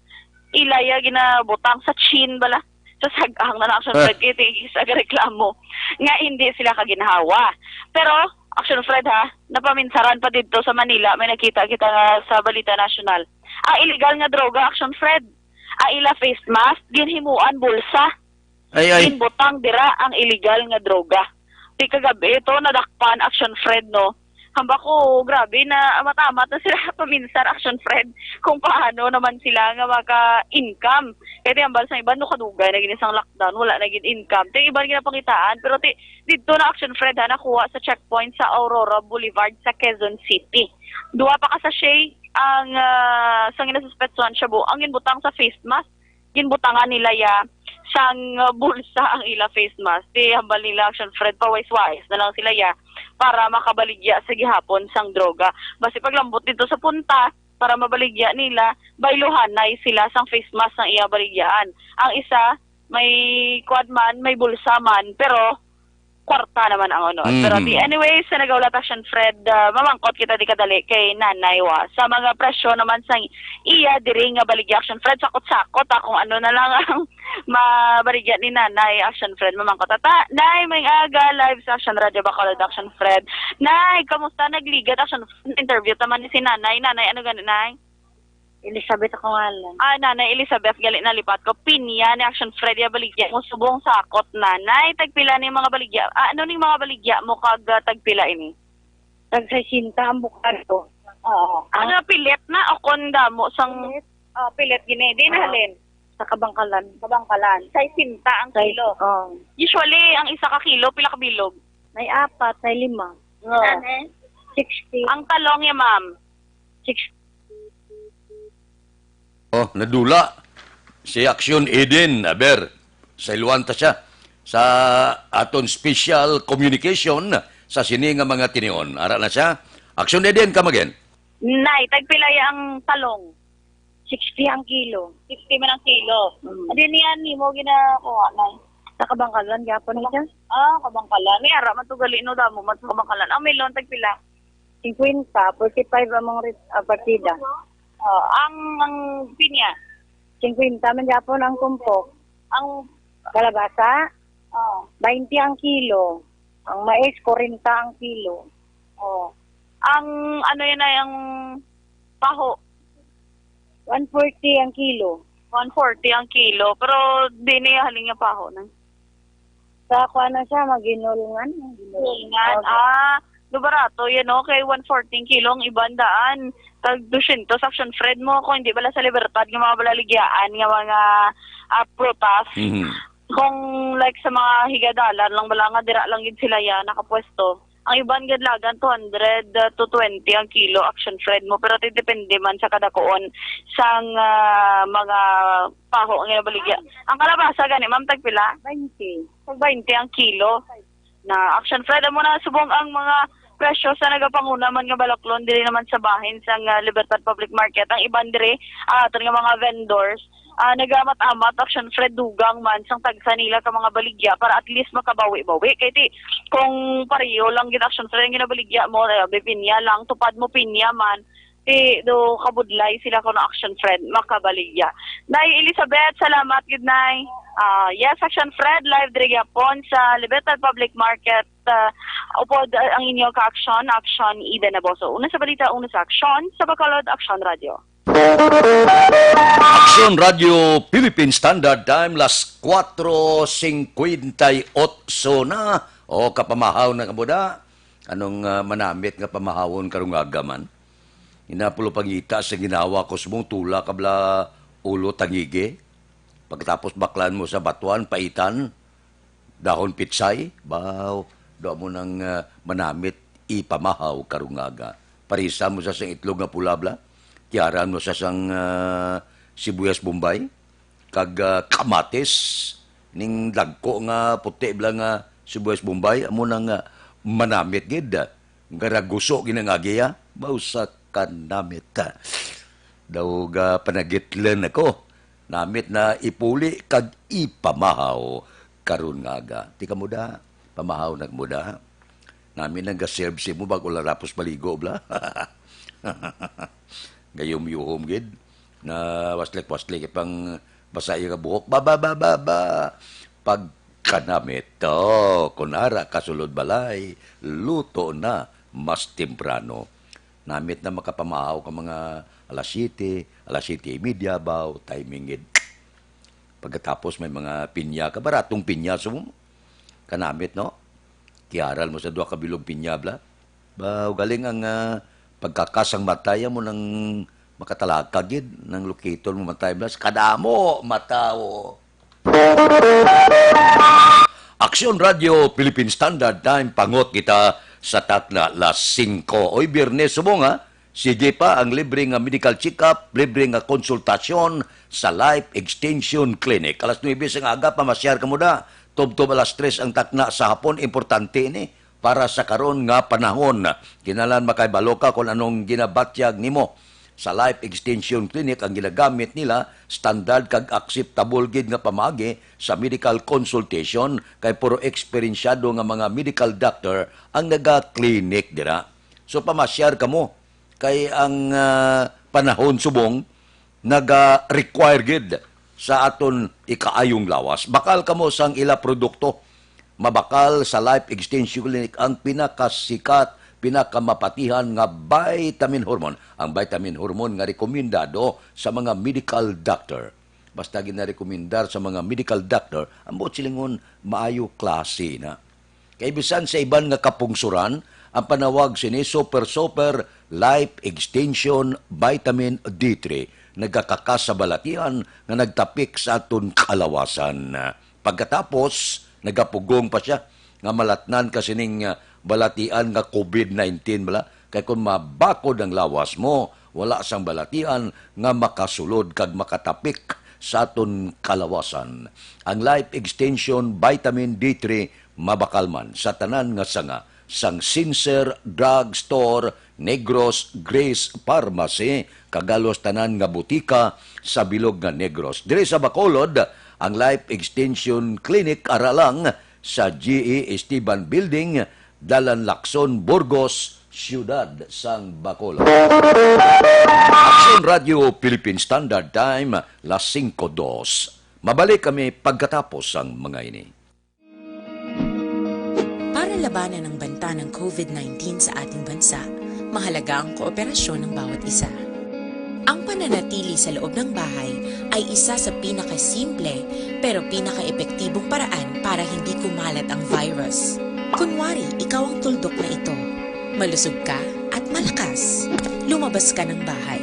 ila ya ginabutang sa chin bala. Sa sag-ang na lang, Action Ah. Fred, kay ti isa ka reklamo nga hindi sila kaginhawa. Pero, Action Fred, ha, napaminsaran pa didto sa Manila, may nakita kita nga sa balita nasyonal. Ang illegal nga droga, Action Fred, ang ila face mask, ginhimuan bulsa. Ay, ay. Ginbutang dira ang illegal nga droga. Ti kagabi ito, nadakpan, Action Fred, no? Hamba ko, grabe na, amat-amat na sila paminsar, Action Fred, kung paano naman sila nga maka-income. Kaya ti hambal sa iban, no, kadugay na gini sang lockdown, wala na gid income. Ti iban ginapangitaan, pero ti, dito na, Action Fred, ha, nakuha sa checkpoint sa Aurora Boulevard sa Quezon City. Duha pa ka sachet ang, ah, sang ginasuspetsuhan siya, bu-, ang ginbutang sa face mask, ginbutangan nila ya sang, uh, bulsa ang ila face mask. Ti hambal nila, Action Fred, pawais-wais na lang sila ya para makabaligya sa gihapon sang droga. Basi paglambot dito sa punta para mabaligya nila, bayluhanay sila sang face mask sang iya baligyaan. Ang isa may kuwan man, may bulsa man, pero kwarta naman ang unod. Mhm. Pero ti, anyway, sa nagaulat, Action Fred, ah, mamangkot kita di kadali kay Nanay, wa. Sa mga presyo naman sa iya diri nga baligya, Action Fred, sakot-sakot, ah, kung ano na lang ang mabaligya ni Nanay, Action Fred, mamangkot. Tata, Nay, may aga, live sa Action Radio Bacolod, Action Fred. Nay, kamusta? Nagligad, Action Fred. Interview ta man ni si Nanay. Nanay, ano gani, Nay? Elizabeth ako ngalan. Ah, Nanay Elizabeth, gali nalipat ko. Pinya ni Action Fred, ya baligya mo subong sakot, Nanay. Tagpila ni mga baligya? Ah, ano ning mga baligya mo kag ah, tagpila ini? Tag sesenta ang bukado. Oo. Ano, pilit na o kon damo sang... Ah, pilit gini. Di na halin? Sa Kabangkalan. Kabangkalan. Sesenta ang Say- kilo. Oh. Usually, ang isa ka kilo, pila ka bilog? May apat, may lima. Nanay? Sixty. Ang talong niya, ma'am? Six. Oh, nadula si Action Eden, aber, sa Ilwanta siya sa aton special communication sa sini nga mga tinion. Ara na siya. Action Eden, come again. Nay, tagpila ya ang talong? Sixty ang kilo. Sixty man ang kilo. Mm. Adi niyan, nimo ginakuha, Nay? Sa Kabangkalan, gyapon ni siya. Ah, Kabangkalan. May ara man to gali, no, damo man sa Kabangkalan. Ang melon, tagpila? Cinquenta, forty-five among rit- ah, partida. Ah, ang, ang pinya? Cinquenta man gyapon ang tumpok. Ang, Kalabasa, ah, twenty ang kilo. Ang mais, forty ang kilo. Oh. Ang ano yan ay ang paho? One forty ang kilo. One forty ang kilo. Pero di niya halin yung paho na. Sa kuha na siya, maginulngan. Ngan, ah, do barato yan, no? Kay one forty ang kilo, ang iban daan. Tag dosyentos, Action Fred mo, kung hindi bala sa Libertad, nga mga balaligyaan, nga mga ah, prutas. Mhm. Kung like sa mga higadalan lang bala nga dira lang gid sila ya nakapwesto. Ang iban gid lagan two hundred to twenty ang kilo, Action Fred mo, pero ti depende man sa kadakuon sang ah, mga paho nga nabaligya. Ang kalabasa gani, ma'am, tagpila? Twenty. Tag twenty ang kilo. Na Action Fred, amo na subong ang mga presyo sa nagapanguna man nga balaklon diri naman sa bahin sang ah, Libertad Public Market. Ang iban diri, ang aton nga mga vendors, ah, nagamat-amat, Action Fred, dugang man sang tagsa nila ka mga baligya para at least makabawi-bawi. Kay ti, kung pareho lang gid, Action Fred, ang ginabaligya mo, eh, bibinya lang, tupad mo pinya man, ti do kabudlay sila kuno, Action Fred, makabaligya. Nay Elizabeth, salamat gid, Nay. Ah, yes, Action Fred, live diri gyapon sa Libertad Public Market. Ah, upod ah, ang inyo ka-action, Action Eden Naboso. Una sa balita, una sa aksyon, sa Bacolod Action Radio. Action Radio Philippine Standard Time, las cuatro cincuenta y ocho na. O, kapamahaw na kamo da. Anong ah, manamit nga pamahawon karong aga man? Inapulo pangita sa ginawa ko subong tula kabla ulo tangigi. Pagkatapos baklan mo sa batuan, paitan, dahon pitsay, baw, do mo nang ah, manamit ipamahaw karong aga. Parisa mo sa sang itlog nga pula bla, tiyaran mo sa sang ah, sibuyas Bombay, kag ah, kamatis, ning dagko nga puti bla nga sibuyas Bombay, amo nang ah, manamit gid. Garaguso ginang agiya, baw sa kanamit. Daw ga panagitlen ako. Namit na ipuli kag ipamahaw karon nga aga. Ti kamo da, pamahaw na kamo da. Nami nang ga-serve si mo bago larapos maligo, bla. Gayom-yuhom gid. Na waslik-waslik pang basa iya nga buhok. Ba, ba, ba, ba, ba. Pagkanamit to, kun ara ka sulod balay, luto na mas temprano. Namit na makapamahaw ka mga alas siyete, alas siyete y media, baw, timing gid. Pagkatapos may mga pinya ka, baratong pinya sa mo. Kanamit, no? Kiaral mo sa duha ka bilog pinya, bla. Ba, galing ang ah, pagkakas ang matay mo nang makatalakag gid, nang lukiton mo matay, bla. Kadamo, matawo. Aksyon Radio Philippine Standard Time, pangot kita sa takna las singko. Oy, Biyernes, subong, ha? Sige pa ang libre nga medical check-up, libre nga konsultasyon sa Life Extension Clinic. Alas nuebe sang aga, pamasyar kamo da. Tubtob alas tres ang takna sa hapon, importante ini para sa karon nga panahon. Kinahanglan makahibalo ka kung anong ginabatyag nimo. Sa Life Extension Clinic ang ginagamit nila, standard kag akseptable gid nga pamaagi sa medical consultation, kay puro eksperensyado nga mga medical doctor ang naga-clinic dira. So, pamasyar kamo kay ang ah, panahon subong naga-require gid sa aton ikaayong lawas. Bakal kamo sang ila produkto. Mabakal sa Life Extension Clinic ang pinakasikat pinakamapatihan nga vitamin hormone. Ang vitamin hormone nga rekomendado sa mga medical doctor. Basta ginarekomendar sa mga medical doctor, ang buot silingon, maayo klase na. Kay bisan sa iban nga kapungsoran, ang panawag sini Super Super Life Extension Vitamin D three nagakakas sa balatian nga nagtapik sa aton kalawasan. Pagkatapos, nagapugong pa sia nga malatnan ka sining, ah, balatian nga covid nineteen bala. Kay kung mabakod ang lawas mo, wala sang balatian nga makasulod kag makatapik sa aton kalawasan. Ang Life Extension Vitamin D three mabakal man sa tanan nga sanga sang Sincere Drug Store, Negros, Grace Pharmacy, kag halos tanan nga butika sa bilog nga Negros. Diri sa Bacolod, ang Life Extension Clinic ara lang sa G E Esteban Building, Dalan Lacson, Burgos, Siyudad sang Bacolod. Aksyon Radio Philippine Standard Time, las singko dos. Mabalik kami pagkatapos sang mga ini. Para labanan ang banta ng covid nineteen sa ating bansa, mahalaga ang kooperasyon ng bawat isa. Ang pananatili sa loob ng bahay ay isa sa pinakasimple pero pinakaepektibong paraan para hindi kumalat ang virus. Kunwari, ikaw ang tuldok na ito. Malusog ka at malakas. Lumabas ka ng bahay.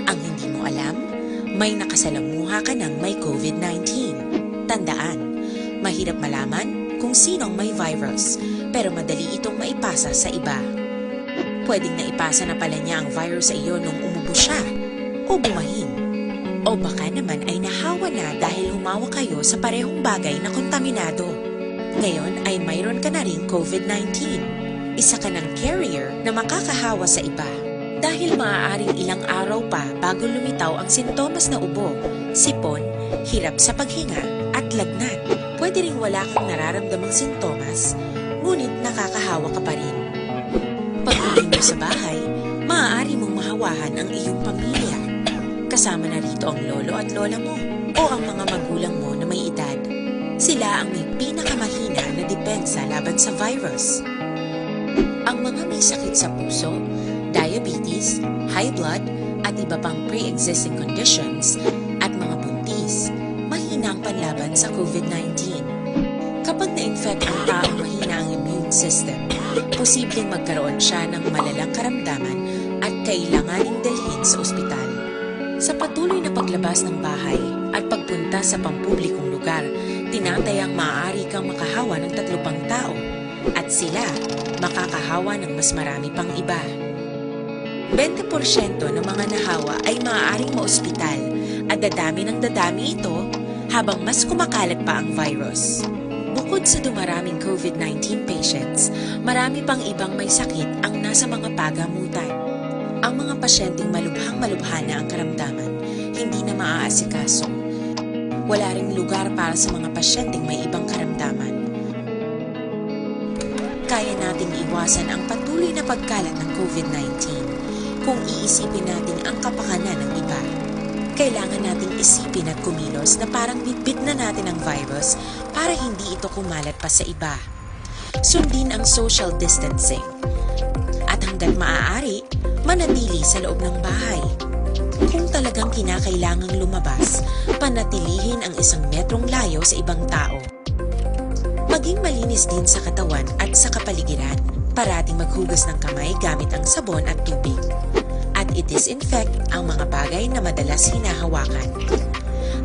Ang hindi mo alam, may nakasalamuha ka ng may covid nineteen. Tandaan, mahirap malaman kung sino ang may virus, pero madali itong maipasa sa iba. Pwedeng naipasa na pala niya ang virus sa iyo nung umubo siya o bumahin. O baka naman ay nahawa na dahil humawak kayo sa parehong bagay na kontaminado. Ngayon ay mayroon ka na ring covid nineteen. Isa ka ng carrier na makakahawa sa iba. Dahil maaaring ilang araw pa bago lumitaw ang sintomas na ubo, sipon, hirap sa paghinga, at lagnat. Pwede ring wala kang nararamdamang sintomas, ngunit nakakahawa ka pa rin. Pag-uwi mo sa bahay, maaari mong mahawahan ang iyong pamilya. Kasama na rito ang lolo at lola mo o ang mga magulang mo na may edad. Sila ang may pinakamahina na depensa laban sa virus. Ang mga may sakit sa puso, diabetes, high blood, at iba pang pre-existing conditions, at mga buntis, mahina ang panlaban sa covid nineteen. Kapag na-infect ang taong mahina ang immune system, posibleng magkaroon siya ng malalang karamdaman at kailanganing dalhin sa ospital. Sa patuloy na paglabas ng bahay at pagpunta sa pampublikong lugar, tinatayang maaari kang makahawa ng tatlo pang tao at sila makakahawa ng mas marami pang iba. Bente porsyento ng mga nahawa ay maaaring maospital at dadami ng dadami ito habang mas kumakalat pa ang virus. Bukod sa dumaraming covid nineteen patients, marami pang ibang may sakit ang nasa mga pagamutan. Ang mga pasyenteng malubhang-malubha na ang karamdaman, hindi na maaasikaso. Wala ring lugar para sa mga pasyenteng may ibang karamdaman. Kaya nating iwasan ang patuloy na pagkalat ng covid nineteen kung iisipin natin ang kapakanan ng iba. Kailangan nating isipin at kumilos na parang bitbit na natin ang virus para hindi ito kumalat pa sa iba. Sundin ang social distancing. At hanggat maaari, manatili sa loob ng bahay. Kung talagang kinakailangang lumabas, panatilihin ang isang metrong layo sa ibang tao. Maging malinis din sa katawan at sa kapaligiran. Parating maghugas ng kamay gamit ang sabon at tubig. At i-disinfect ang mga bagay na madalas hinahawakan.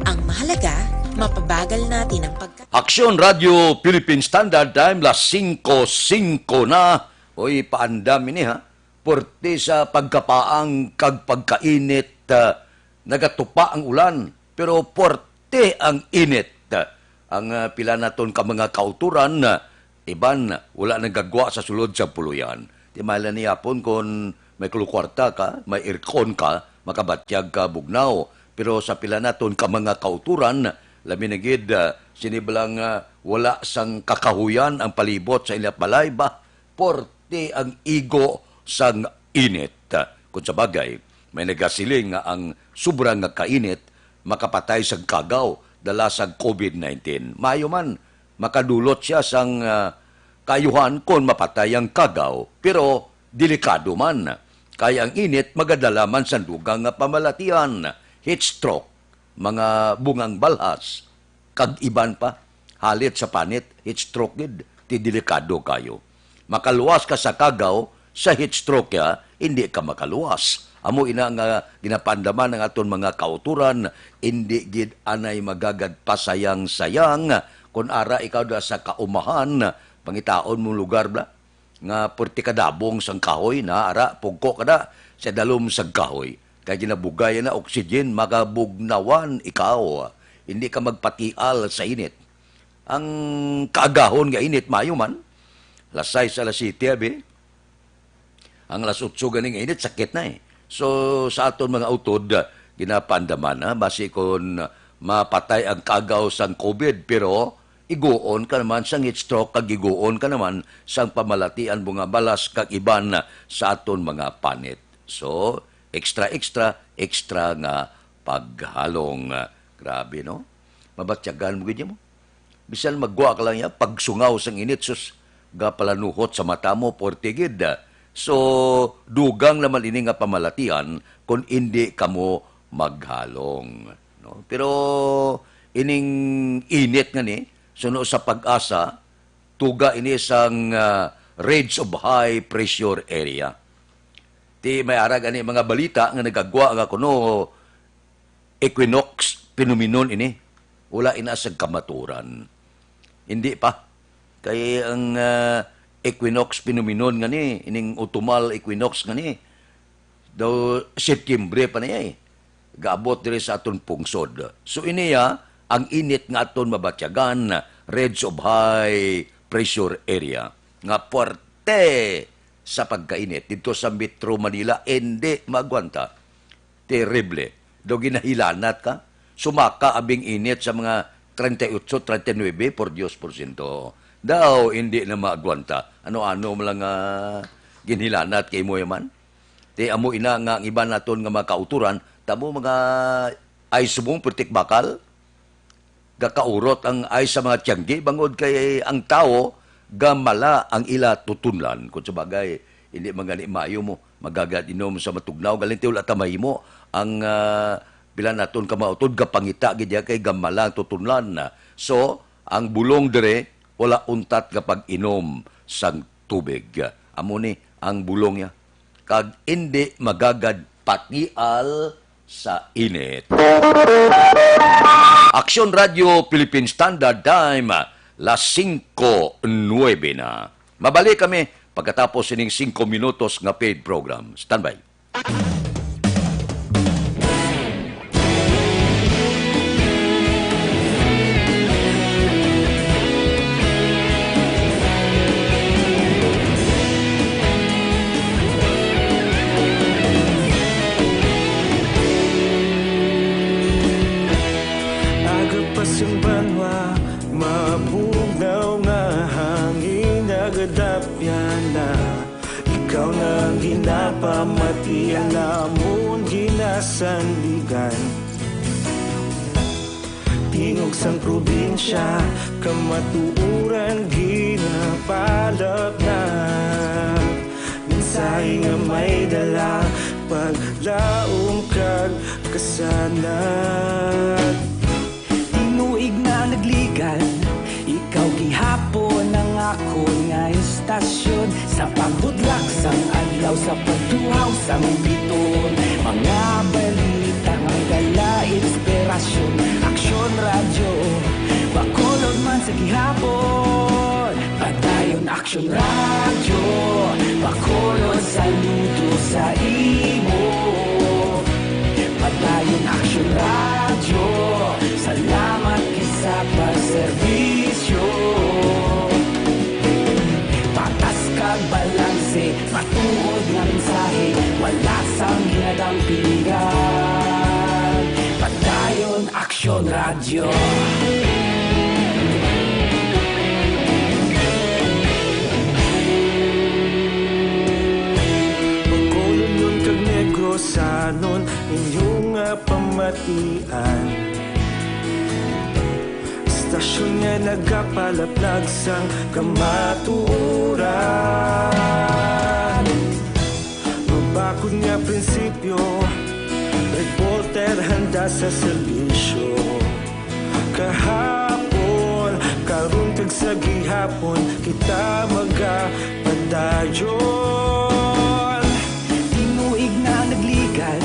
Ang mahalaga, mapabagal natin ang pagka- Aksyon Radio Philippine Standard Time, las singko singko na. Uy, paandam ini, ha. Porte sa pagkapaang kag pagkainit, ah, nagatupa ang ulan, pero porte ang init. Ang, ah, pila naton ka mga kauturan, ah, iban wala nagagwa sa sulod sa puloy-an. Ti mala ni hapon kon may kuluwarta ka, may aircon ka, makabatyag ka bugnaw. Pero sa pila naton ka mga kauturan, labi na gid, ah, sini bala nga wala sang kakahuyan ang palibot sa ila balay ba, porte ang igo sang init. Kung sa bagay, may nagasiling nga ang sobra nga kainit makapatay sang kagaw dala sang covid nineteen. Maayo man, makadulot sia sang, ah, kaayuhan kon mapatay ang kagaw, pero delikado man, kay ang init magadala man sang dugang nga pamalatian, heat stroke, mga bungang balhas, kag iban pa. Halit sa panit, heat stroke gid, ti delikado kayo. Makaluwas ka sa kagaw, sa heat stroke ya, hindi ka makaluwas. Amo ina nga ginapandaman ang aton mga kauturan, hindi gid anay magagad pasayang-sayang. Kun ara ikaw da sa kaumahan, pangitaon mo lugar bla, nga perti kadabong sang kahoy na, ara, pugko ka na sa dalom sang kahoy. Kay ginabugay na oxygen, makabugnawan ikaw. Hindi ka magpatial sa init. Ang kaagahon nga init, mayo man. Alas sais, alas siyete, abi. Ang alas otso ganing init, sakit na eh. So, sa aton mga utod, ginapandaman na, basi kon mapatay ang kagaw sang covid, pero iguon ka naman sang heat stroke, kag iguon ka naman sang pamalatian mo nga balas kag iban sa aton mga panit. So, extra, extra, extra nga paghalong. Grabe, no? Mabatyagan mo gid mo. Bisan maggwa ka lang ya, pagsungaw sang init, sus, gapalanuhot sa mata mo, porte gid. So, dugang naman ini nga pamalatian kon indi kamo maghalong, no? Pero ining init nga ni, suno sa PAGASA, tuga ini sang, ah, Ridge of High Pressure Area. Ti may ara gani mga balita nga nagagwa nga kuno equinox phenomenon ini. Wala ina sa kamaturan. Hindi pa. Kay ang, ah, equinox phenomenon nga ni, ining autumnal equinox nga ni, daw Setyembre pa na iya eh. Gaabot diri sa aton pungsod. So, ini ya ang init nga aton mabatyagan, Ridge of High Pressure Area, nga puwerte sa pagkainit didto sa Metro Manila, indi maagwanta. Terrible. Daw ginahilanat ka. Sumaka abing init sa mga treinta y ocho, treinta y nuebe, por Dios, por ciento. Daw, hindi na maagwanta. Ano-ano mo lang, ah, ginhilanat kay mo yaman? Ti amo ina nga ang iban naton nga mga kauturan, tamo mga ay subong pertik bakal, gakaurot ang ay sa mga tiyanggi, bangod kay ang tawo gamala ang ila tutunlan. Kung sa bagay, hindi man gani maayo mo magagad inom sa matugnaw, galing ti wala ta mahimo ang, ah, pila naton ka mautod, gapangita gid ya kay gamala ang tutunlan. So, ang bulong dire, wala untat nga pag-inom sang tubig. Amo ni ang bulong niya. Kag indi magagad patial sa init. Aksyon Radio Philippine Standard Time, las singko nuebe na. Mabalik kami pagkatapos sining singko minutos nga paid program. Standby. Aga pa sing banwa, mabugnaw nga hangin, nagadapyan na. Ikaw na ang ginapamati, ang amon ginasandigan. Tingog sang probinsya, kamatuoran ginapalapnap. Mensahe nga may dala, paglaom kag kasanag. Tinuig na nagligad, ikaw gihapon ang akon nga istasyon. Sa pagbudlak sang adlaw, sa pagtuhaw sang biton, mga balita nga dala inspirasyon. Aksyon Radyo, Bacolod man sa gihapon. Padayon Aksyon Radyo, Bacolod, saludo sa imo. Padayon Aksyon Radyo, salamat gid sa pagserbisyo. Patas kag balanse, matuod nga mensahe, wala sang ginadampigan. Padayon Aksyon Radyo. Bacolodnon kag Negrosanon, inyo nga pamatian. Istasyon nga nagapalaplag sang kamatuoran. Nga prinsipyo, reporter handa sa serbisyo. Kahapon, karon kag sa gihapon, kita magapadayon. Tinuig na nagligad,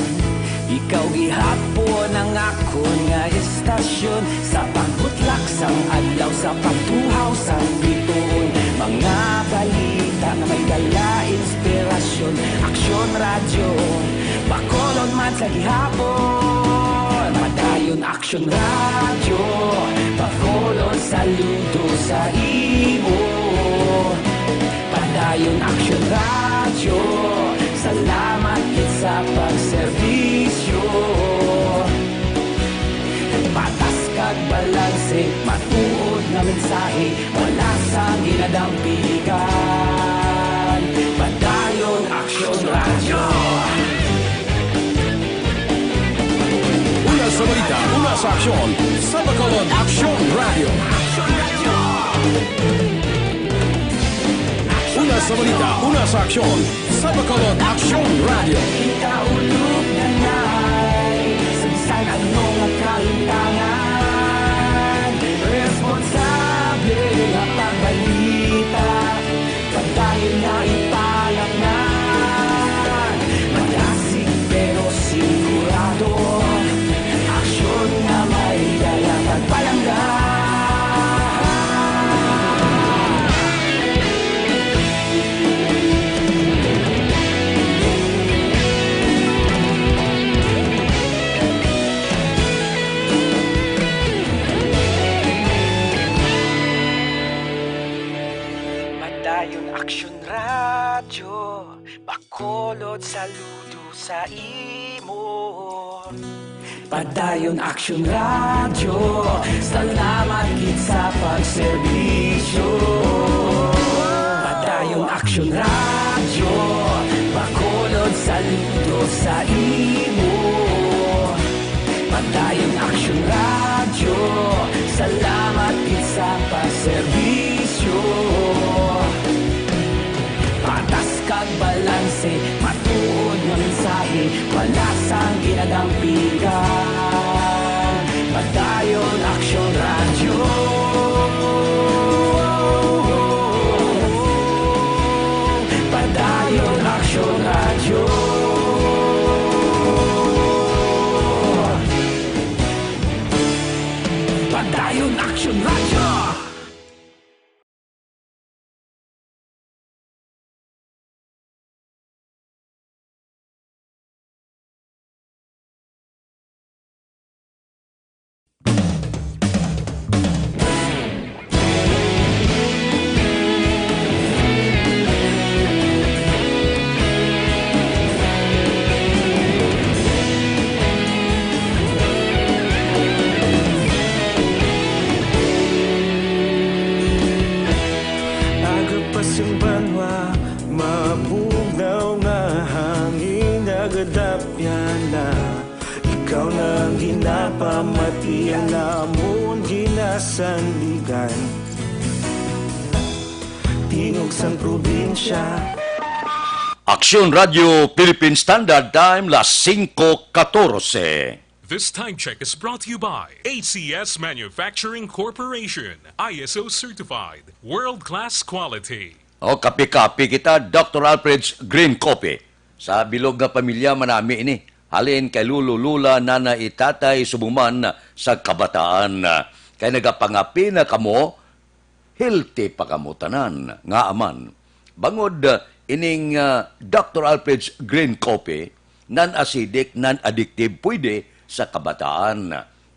ikaw gihapon ang akon nga istasyon. Sa pagbutlak sang adlaw, sa pagtuhaw sang bituon, mga balita nga may dala inspirasyon. Aksyon Radyo, Bacolod man sa gihapon. Padayon Aksyon Radyo, Bacolod, saludo sa imo. Padayon Aksyon Radyo, salamat gid sa pagserbisyo. Patas kag balanse, matuod nga mensahe, wala sang ginadampigan. Padayon Aksyon Radyo. Una sa balita, una sa aksyon, sa Bacolod Aksyon Radyo. Una sa balita, una sa aksyon, sa Bacolod Aksyon Radyo. Kita ulog na nay, sa bisan ano nga kalimtangan, responsable nga pagbalita, padayon nga ipalaknag. Madasig pero sigurado, aksyon nga may dala kag palangga. Padayon Aksyon Radyo, Bacolod, saludo sa imo. Padayon Aksyon Radyo, salamat gid sa pagserbisyo. Padayon Aksyon Radyo, Bacolod, saludo sa imo. Padayon Aksyon Radyo, salamat gid sa pagserbisyo. Patas kag balanse, matuod nga mensahe, wala sang ginadampigan. Padayon Aksyon Radyo. Padayon Aksyon Radyo. Padayon Aksyon Radyo. Agapas ang banwa, mabugnaw nga hangin, nagadapyan na. Ikaw na ang ginapamati, ang amon ginasandigan. Tingog sang probinsya. Aksyon Radyo Philippine Standard Time, las singko katorse. This time check is brought to you by A C S Manufacturing Corporation, I S O certified, world-class quality. O, kape-kape kita, Doctor Alfred's Green Coffee. Sa bilog nga pamilya, manami ini. Halin kay lolo, lola, nanay, tatay, subong man sa kabataan. Kay nagapangape na kamo, healthy pa kamo tanan. Ngaa man? Bangod, uh, ining, uh, Doctor Alfred's Green Coffee, non-acidic, non-addictive, pwede sa kabataan.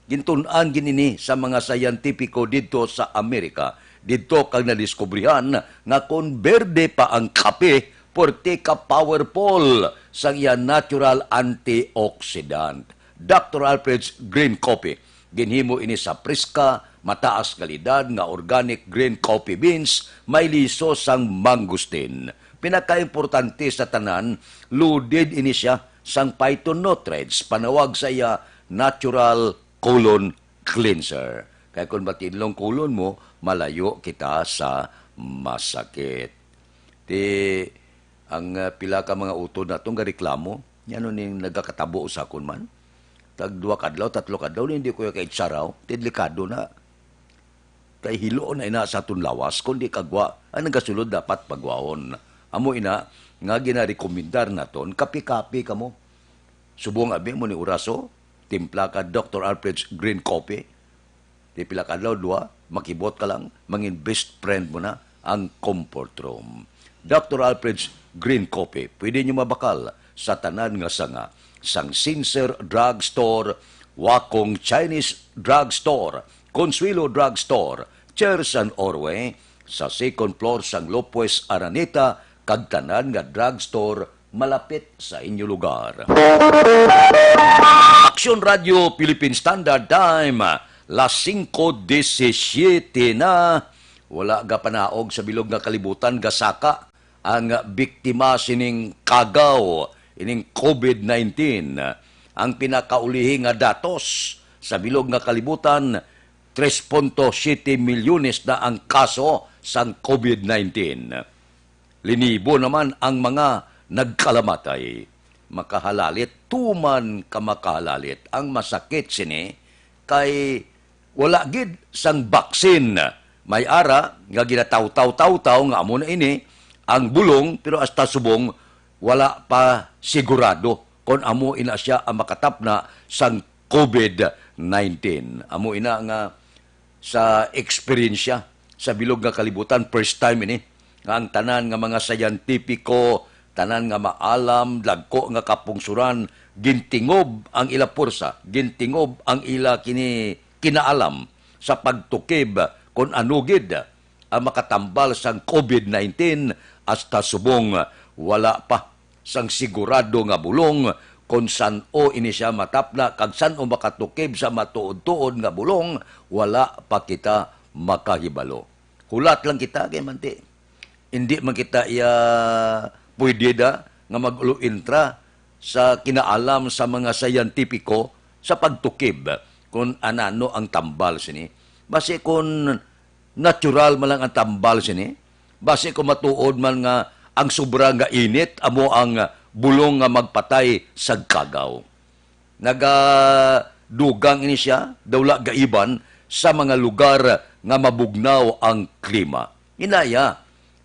Gintun-an gid ini sa mga siyentipiko didto sa Amerika, didto kag nadiskubrihan nga kon berde pa ang kape, puwerte ka powerful sa iya natural antioxidant. Doctor Alfred's Green Coffee. Ginhimo ini sa priska, mataas kalidad nga organic green coffee beans, may liso sang mangosteen. Pinakaimportante sa tanan, loaded ini siya sang phytonutrients, panawag sa iya natural colon cleanser. Kay kung matinlong colon mo, malayo kita sa masakit. Ti, Ang, ah, pila ka mga utod naton gareklamo, ngano ning nagakatabo usakon man? Tag duha ka adlaw, tatlo ka adlaw, hindi ko kaitsaraw, delikado na. Kay hilo na ina sa aton lawas, kundi kagwa, ang nagasulod dapat pagwaon. Amo ina nga ginarekomendar naton, kapi-kapi kamo. Subong abi mo ni Uraso, timpla ka Doctor Alfred's Green Coffee. Di pila ka adlaw, duha, makibot ka lang, mangin best friend mo na ang Comfort Room. Doctor Alfred's Green Coffee, pwede nyo mabakal sa tanan nga sanga, sang Sincere Drug Store, Wakong Chinese Drug Store, Consuelo Drug Store, Chersan Orway, sa second floor sang Lopez Araneta, kag tanan nga drug store malapit sa inyo lugar. Aksyon Radio Philippine Standard Time, las singko disisiete na. Wala gapanaog sa bilog nga kalibutan, gasaka ang biktima sining kagaw, ining COVID nineteen. Ang pinakaulihi nga datos sa bilog nga kalibutan, tres punto siyete milyones na ang kaso sang COVID nineteen. Linibo naman ang mga nagkalamatay. Makahalalit, tuman ka makahalalit. Ang masakit sini kay wala gid sang baksin. May ara nga ginatawtaw-tawtaw nga amo na ini ang bulong, pero hasta subong wala pa sigurado kon amo ina sia ang makatapna sang COVID nineteen. Amo ina nga sa eksperyensya sa bilog nga kalibutan, first time ini nga ang tanan nga mga siyentipiko, tanan nga maalam, dagko nga kapungsuran, gintingob ang ila pursa, gintingob ang ila kini kinaalam sa pagtukib kon ano gid ang makatambal sang COVID nineteen, hasta subong wala pa sang sigurado nga bulong kon san-o ini sia matapna kag san-o makatukib sa matuod-tuod nga bulong, wala pa kita makahibalo. Hulat lang kita kay manti. Hindi man kita iya pwede da nga mag-ulo-intra sa kinaalam sa mga siyentipiko sa pagtukib kung anano ang tambal sini. Basi kung natural man lang ang tambal sini, basi kung matuod man nga ang sobra nga init amo ang bulong nga magpatay sa kagaw. Nagadugang ini sia, daw la gaiban, sa mga lugar nga mabugnaw ang klima. Inaya,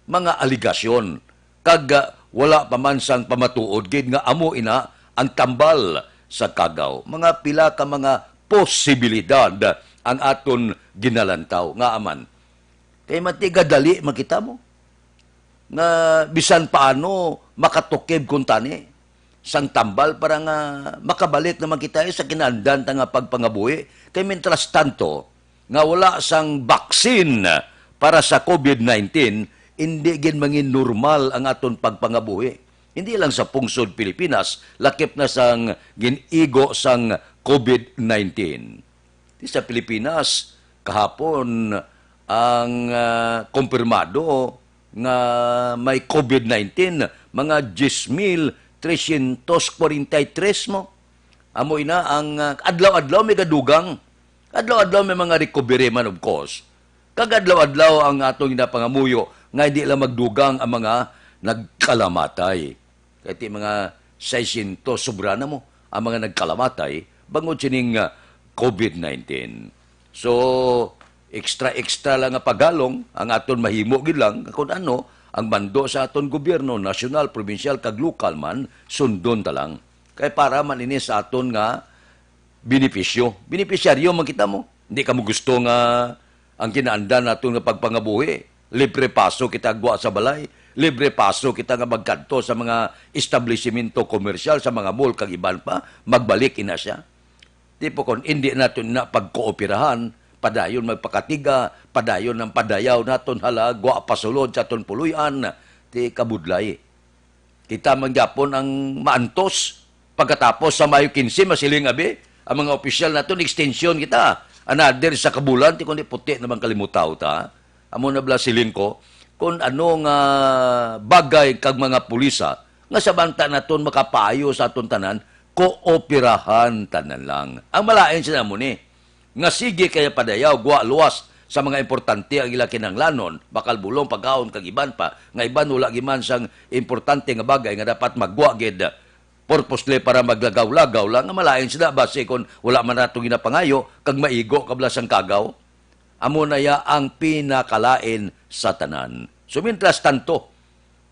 mga aligasyon, kag, ah, wala pa man sang pamatuod gid nga amo ina ang tambal sa kagaw. Mga pila ka mga posibilidad ang aton ginalantaw. Ngaa man, kay matigadali man kita mo nga bisan paano makatukib kuntani sang tambal para nga makabalik naman kita sa kinaandan ta nga pagpangabuhi. Kay mientras tanto, nga wala sang baksin para sa COVID nineteen, indi gid mangin normal ang aton pagpangabuhi. Hindi lang sa pungsod Pilipinas, lakip na sang gin-igo sang COVID nineteen. Di sa Pilipinas, kahapon, ang, ah, kumpirmado nga may COVID nineteen, mga diyes mil tresyentos kwarenta y tres mo. Amo ina ang, ah, adlaw-adlaw may gadugang. Adlaw-adlaw may mga recovery man, of course. Kag adlaw-adlaw ang atong ginapangamuyo nga hindi lang magdugang ang mga nagkalamatay. Kay ti mga seiscientos sobra na mo ang mga nagkalamatay bangod sining, ah, COVID nineteen. So, extra-extra lang nga pagalong ang aton mahimo gid lang kung ano ang mando sa aton gobyerno, nasyonal, probinsyal, kag lokal man, sundon ta lang. Kay para man ini sa aton nga benepisyo. Benepisyaryo man kita mo. Hindi ka mo gusto nga ang kinaandan naton nga pagpangabuhi, libre paso kita gwa sa balay, libre paso kita nga magkadto sa mga establisimento komersyal, sa mga mall, kag iban pa, magbalik ina siya. Tipo kon hindi naton na pagkooperahan, padayon magpakatiga, padayon ang padayaw naton hala, gwa pasulod sa aton puloy-an, ti kabudlay. Kita man gyapon ang maantos. Pagkatapos sa Mayo quince, masiling abi, ang mga opisyal naton, extension kita. Another sa kabulan, ti kundi puti naman kalimutaw ta. Amo na bala siling ko, kung ano nga bagay kag mga pulisa, nga sa banta naton makapayo sa aton tanan, kooperahan tanan lang. Ang malain sa namo ni, nga sige kaya padayaw, gwa luwas, sa mga importante ang ila kinahanglanon, bakal, bulong, pagkaon, kag iban pa, nga iban wala giman sang importante nga bagay nga dapat magwa gid purposely para maglagaw-lagaw lang, nga malain sila basi kon wala man nato ginapangayo kag maigo kabla sang kagaw. Amo na ya ang pinakalain sa tanan. So, mientras tanto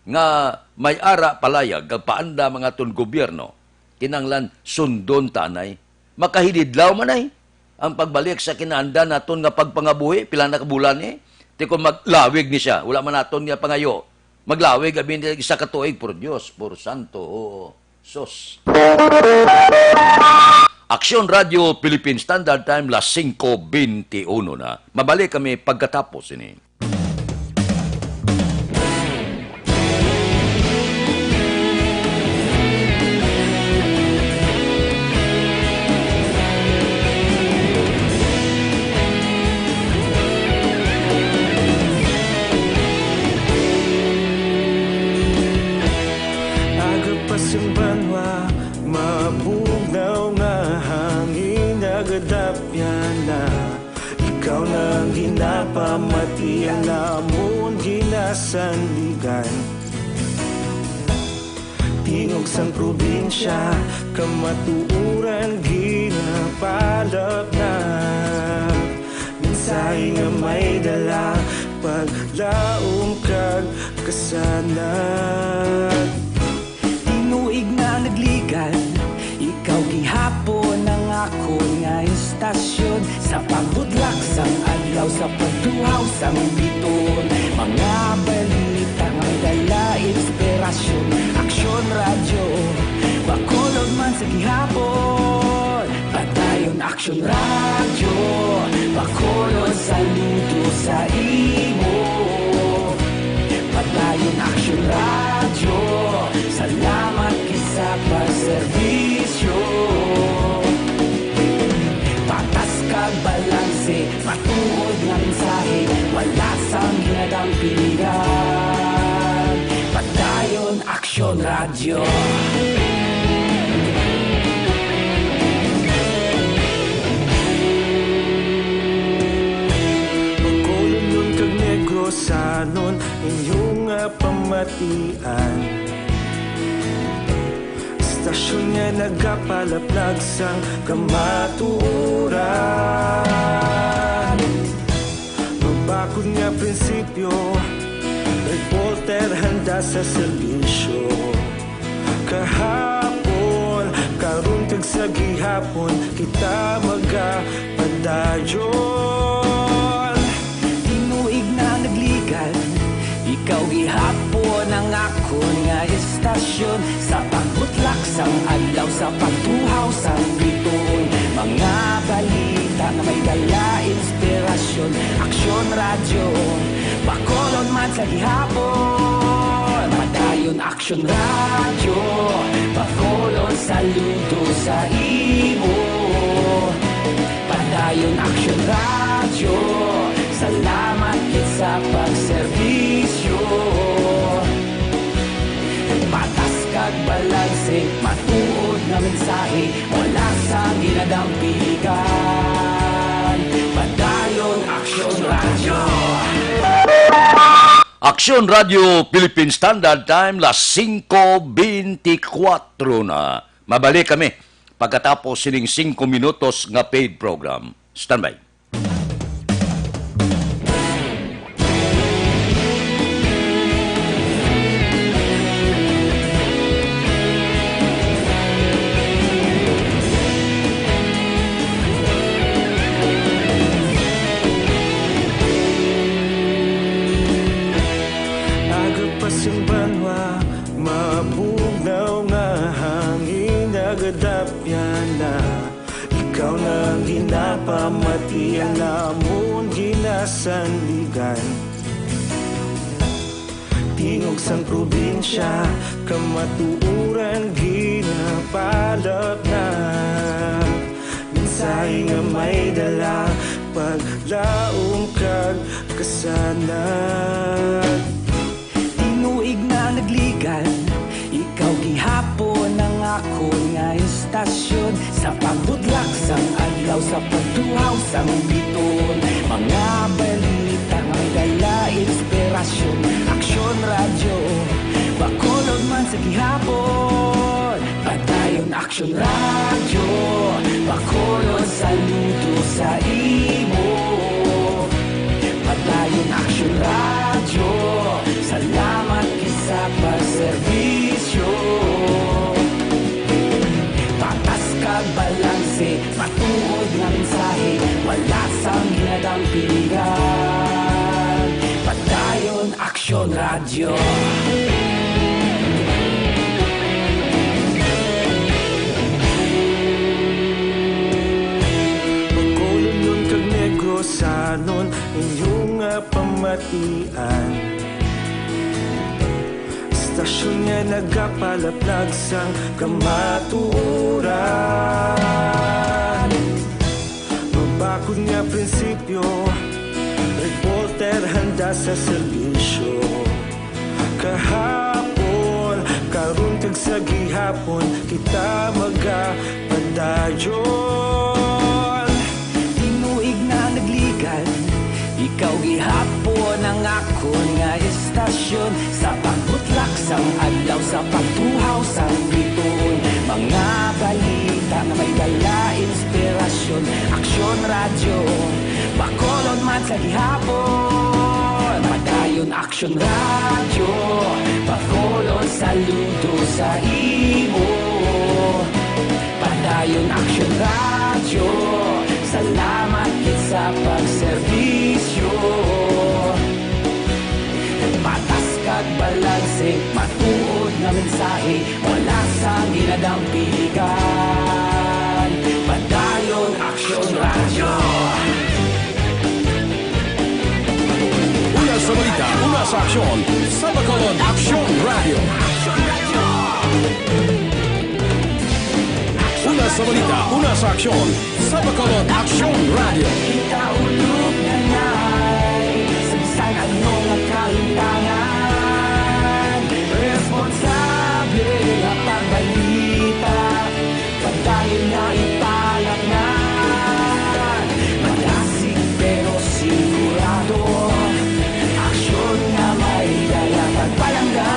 nga may ara palayag kag paandam ang aton gobyerno, kinahanglan sundon ta anay. Makahilidlaw man ay ang pagbalik sa kinaandan naton nga pagpangabuhi, pila na ka bulan ni. Ti kon maglawig ni siya, wala man naton nga pangayo. Maglawig abi ni isa ka tuig, por Dios, por santo, oo. Sus. Aksyon Radio Philippine Standard Time, las singko bente uno na. Mabalik kami pagkatapos ini. Aga pa sang banwa, mabugnaw nga hangin, nagadapyan na. Ikaw na ang ginapamati, ang amon ginasandigan. Tingog sang probinsya, kamatuoran ginapalapnap. Mensahe nga may dala, paglaom kag kasanag. Tinuig na nagligad, ikaw gihapon ang akon nga istasyon. Sa pagbudlak sang adlaw, sa pagtuhaw sang biton, mga balita nga may dala inspirasyon. Aksyon Radyo, Bacolod man sa gihapon. Padayon Aksyon Radyo, Bacolod, saludo sa imo. Padayon Aksyon Radyo, salamat gid sa pagserbisyo. Patas kag balanse, matuod nga mensahe, wala sang ginadampingan. Padayon Aksyon Radyo. Bacolod kag Negrosanon, inyo nga pamatian. Istasyon nga nagapalaplag sang kamatuoran. Mabakod nga prinsipyo, reporter handa sa serbisyo. Kahapon, karon kag sa gihapon, kita magapadayon. Tinuig na nagligad, ikaw gihapon ang akon nga istasyon. Sa pagbutlak sang adlaw, sa pagtuhaw sang bituon, mga balita nga may dala inspirasyon. Aksyon Radyo, Bacolod man sa gihapon. Padayon Aksyon Radyo, Bacolod, saludo sa imo. Padayon Aksyon Radyo, salamat gid sa pagserbisyo. Patas kag balanse, matuod nga mensahe, wala sang ginadampigan. Padayon Aksyon Radyo. Aksyon Radyo Philippine Standard Time, las singko bentikwatro na. Mabalik kami pagkatapos sining singko minutos nga paid program. Standby. Aga pa sang banwa, mabugnaw nga hangin, nagadapyan na. Ikaw na ang ginapamati, ang amon ginasandigan. Tingog sang probinsya, kamatuoran ginapalapnap. Mensahe nga may dala, paglaom kag kasanag. Tinuig na nagligad, ikaw gihapon ang akon nga istasyon. Sa pagbutlak sang adlaw, sa pagtuhaw sang biton, mga Radyo, Bacolod, saludo sa imo. Padayon Aksyon Radyo, salamat gid sa pagserbisyo. Patas kag balanse, matuod nga mensahe, wala sang ginadampigan. Padayon Aksyon Radyo. Bacolodnon kag Negrosanon, inyo nga pamatian. Estasyon nga nagapalaplag sang kamatuoran. Mabakod nga prinsipyo, reporter handa sa serbisyo. Kahapon, karon kag sa gihapon, kita magapadayon. Tinuig na nagligad, ikaw gihapon ang akon nga estasyon. Sa pagbutlak sang adlaw, sa pagtuhaw sang bituon, mga balita nga may dala inspirasyon. Aksyon Radyo, Bacolod man sa gihapon. Padayon Aksyon Radyo, Bacolod, saludo sa imo. Padayon Aksyon Radyo, salamat gid sa pagserbisyo. Patas kag balanse, matuod nga mensahe, wala sang ginadampigan. Padayon Aksyon Radyo. Una sa balita, una sa aksyon, sa Bacolod Aksyon Radyo. Una sa balita, una sa aksyon, sa Bacolod Aksyon Radyo. Kita ulog na ngay, sa bisan ano nga kahintangan, responsable nga pagbalita. Padayon nga ipalaknag, madasig pero sigurado. Aksyon nga may dala kag palangga.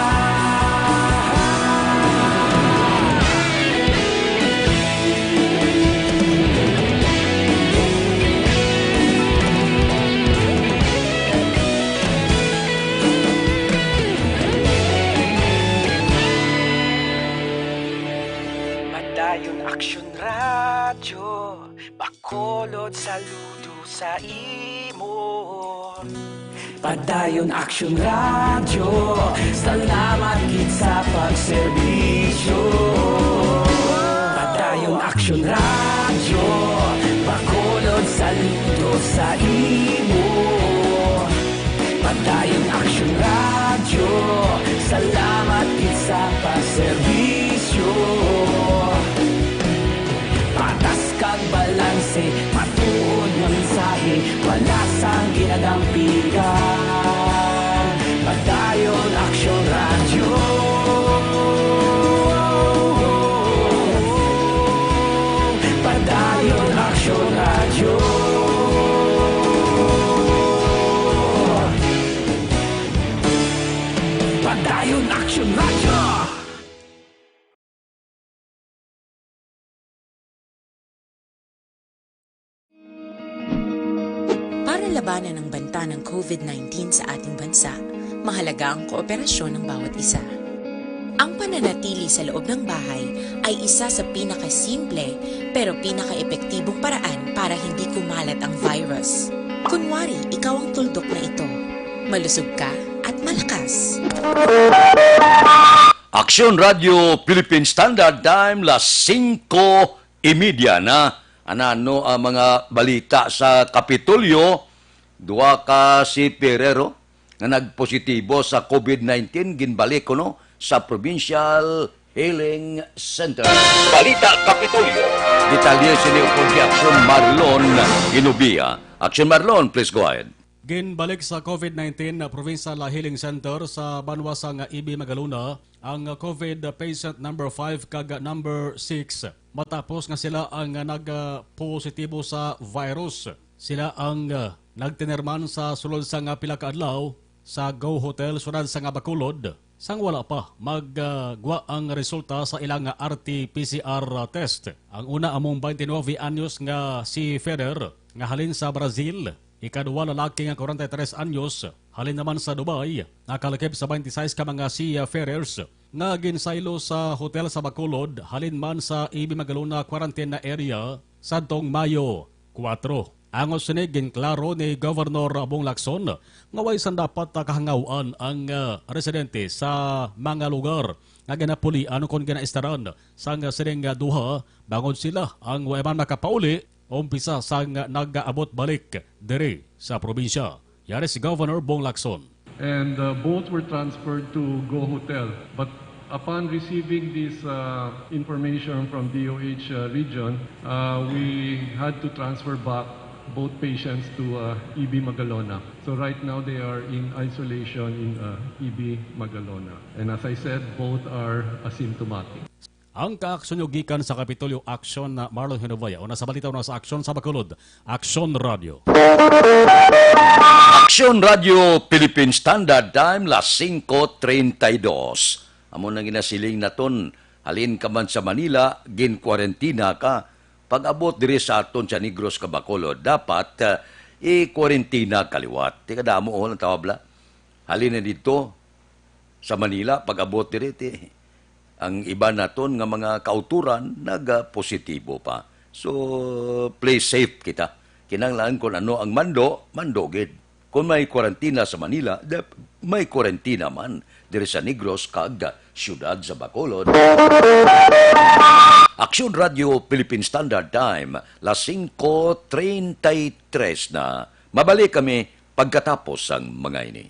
Padayon Aksyon Radyo, Bacolod, saludo sa imo. Padayon Aksyon Radyo, salamat gid sa pagserbisyo. Padayon Aksyon Radyo, Bacolod, saludo sa imo. Padayon Aksyon Radyo, salamat gid sa pagserbisyo. Patas kag balanse, matuod nga mensahe, wala sang ginadampigan. Padayon Aksyon Radyo. Padayon Aksyon Radyo. Padayon Aksyon Radyo. Para labanan ang banta ng COVID nineteen sa ating bansa, mahalaga ang kooperasyon ng bawat isa. Ang pananatili sa loob ng bahay ay isa sa pinakasimple pero pinakaepektibong paraan para hindi kumalat ang virus. Kunwari, ikaw ang tuldok na ito. Malusog ka at malakas. Aksyon Radyo Philippine Standard Time, las singko y media na. Anano ang mga balita sa Kapitolyo? Duha ka seafarero nga nagpositibo sa COVID nineteen ginbalik kuno sa Provincial Healing Center. Balita Kapitolyo. Detalye sini upod kay Aksyon Marlon Inubia. Aksyon Marlon, please go ahead. Ginbalik sa COVID nineteen na Provincial Healing Center sa banwa sang Ibi, Magalona ang COVID patient number five kag number six, matapos nga sila ang nagpositibo sa virus. Sila ang, ah, nagtinirman sa sulod sang pila ka adlaw sa Go Hotel, siyudad sang Bacolod. Sang wala pa magwa ang resulta sa ilang R T P C R test, ang una among twenty-nine anyos nga si Ferrer nga halin sa Brazil, ikadua lalaki nga forty-three anyos halin naman sa Dubai, nakalakip sa twenty-six ka mga seafarers nga ginsaylo sa hotel sa Bacolod halin man sa E B Magalona quarantine area sadtong Mayo kuwatro. Angos sini, ginklaro ni Governor Bong Lacson nga way sang dapat kahangaw-an ang, ah, residente sa mga lugar nga ginapulian kon ginaistaran sang sining, ah, duha, bangod sila ang way man makapauli umpisa sang nag-abot balik diri sa probinsya. Yari si Governor Bong Lacson. And uh, both were transferred to Go Hotel. But upon receiving this uh, information from D O H uh, region, uh, we had to transfer back both patients to uh, E B Magalona. So right now they are in isolation in uh, E B Magalona. And as I said, both are asymptomatic. Ang kaaksyon nyo gikan sa Kapitolyo Aksyon na Marlon Hinubaya, una sa balita, una sa aksyon sa Bacolod, Aksyon Radio. Aksyon Radio Philippine Standard Time, las singko treinta y dos. Amo nang ginasiling naton, halin ka man sa Manila, ginkwarentina ka. Pag-abot diri sa aton sa Negros ka Bacolod, dapat uh, i-kwarentina ka liwat. Tika damo, oh, ang tawabla. Halin na dito, sa Manila, pag-abot diri, ti, ang iba naton nga mga kauturan naga-positibo pa. So, play safe kita. Kinahanglan kung ano ang mando, mando gid. Kung may kwarantina sa Manila, dap-, may kwarantina man diri sa Negros kag siyudad sa Bacolod. Aksyon Radio Philippine Standard Time, las singko treinta y tres na. Mabalik kami pagkatapos sang mga ini.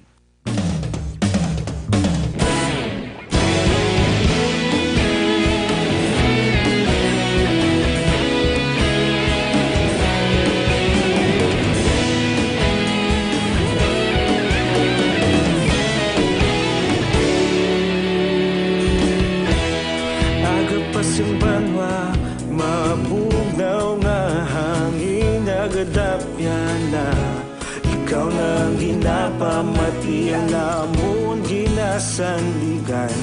Aga pa sing banwa, mabugnaw nga hangin nagadapyan na. Ikaw na ang ginapamati, ang amon ginasandigan.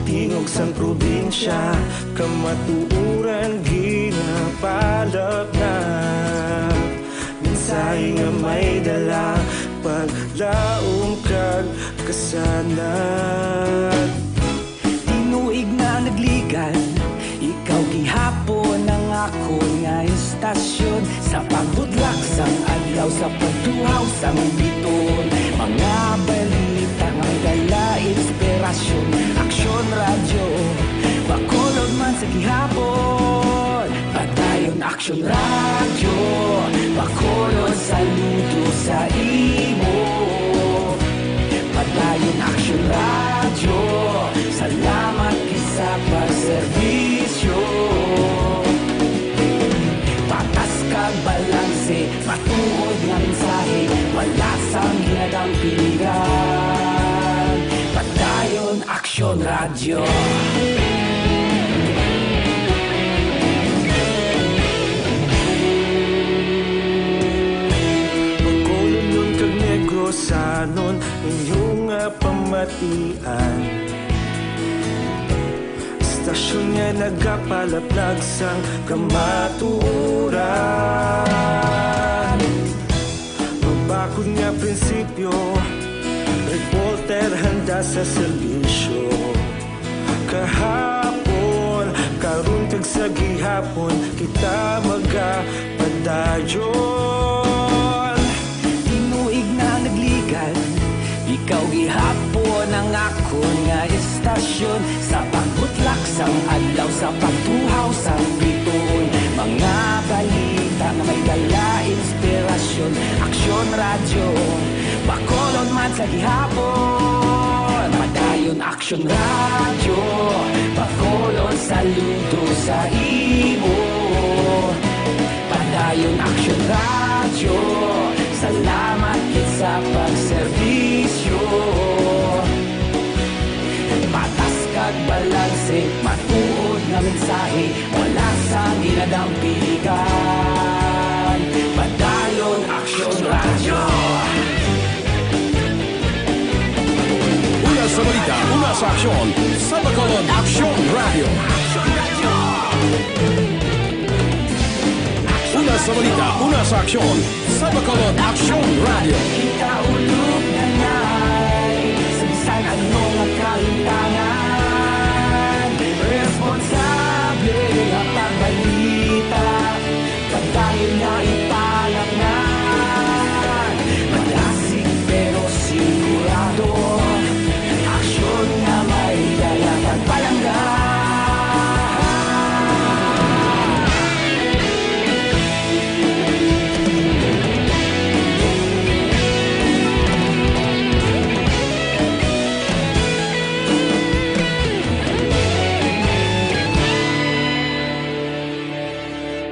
Tingog sang probinsya, kamatuoran ginapalapnap. Mensahe nga may dala, paglaom kag kasanag. Tinuig na nagligan, ikaw gihapon ang akon nga istasyon. Sa pagbudlak sang adlaw, sa pagtuhaw sang biton, mga balita nga may dala inspirasyon. Aksyon Radyo, Bacolod man sa gihapon. Padayon Aksyon Radyo, Bacolod, saludo sa imo. Padayon Aksyon Radyo, salamat gid sa pagserbisyo. Patas kag balanse, matuod nga mensahe, wala sang ginadampigan. Padayon Aksyon Radyo. Bacolodnon kag Negrosanon, inyo nga pamatian. Istasyon nga nagapalaplag sang kamatuoran. Mabakod nga prinsipyo, reporter handa sa serbisyo. Kahapon, karon kag sa gihapon, kita magapadayon. Tinuig na nagligan, ikaw gihapon ang akon nga istasyon. Sa pagbutlak sang adlaw, sa pagtuhaw sang bituon, mga balita nga may dala inspirasyon. Aksyon Radyo, Bacolod man sa gihapon. Padayon Aksyon Radyo, Bacolod, saludo sa imo. Padayon Aksyon Radyo, salamat gid sa pagserbisyo. Patas kag balanse, matuod nga mensahe, wala sang ginadampigan. Padayon Aksyon Radyo. Sa aksyon, sa Bacolod Aksyon Radio. Una sa balita, una sa aksyon, sa Bacolod Aksyon Radio. Ikaulog na ngay sa bisan ano nga kalimtangan. Responsable nga pagbalita. Padayon nga ipalaknag, madasig pero sigurado. Aksyon nga may dala kag palangga.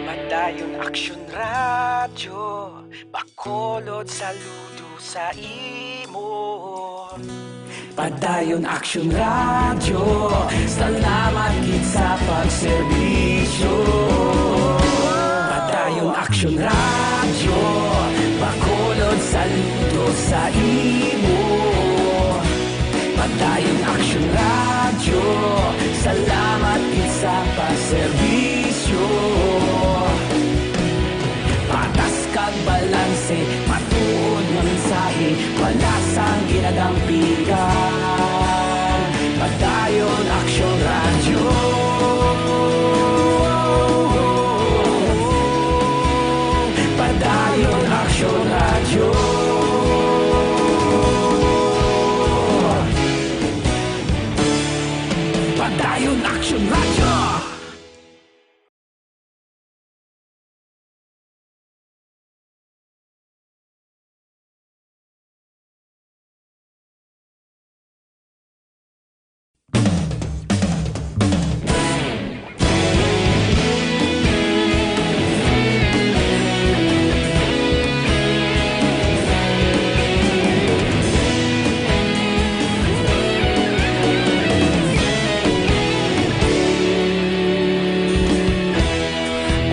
Padayon Aksyon Radyo, Bacolod, saludo sa imo. Padayon Aksyon Radyo, salamat gid sa pagserbisyo. Padayon Aksyon Radyo, Bacolod, saludo sa imo. Padayon Aksyon Radyo, salamat gid sa pagserbisyo. Patas kag balanse, matuod nga mensahe, wala sang ginadampigan. Padayon Aksyon Radyo. Padayon Aksyon Radyo. Padayon Aksyon Radyo.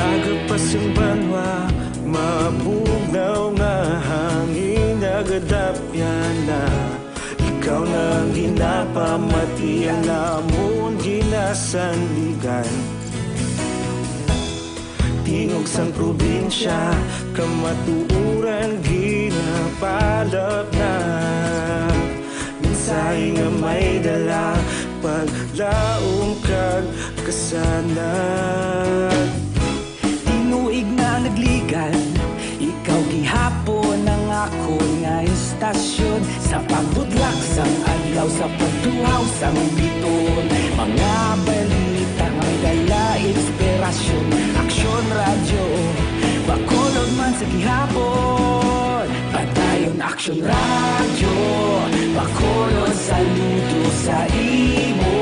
Aga pa sing banwa, mabugnaw nga hangin, nagadapyan na. Ikaw na ang ginapamati, ang amon ginasandigan. Tingog sang probinsya, kamatuoran ginapalapnag. Mensahe nga may dala, paglaom kag kasanag. Tinuig na nagligan, ikaw gihapon ang akon nga istasyon. Sa pagbutlak sang adlaw, sa pagtuhaw sang biton, mga balita nga may dala inspirasyon. Aksyon Radyo, Bacolod man sa gihapon. Padayon Aksyon Radyo, Bacolod, saludo sa imo.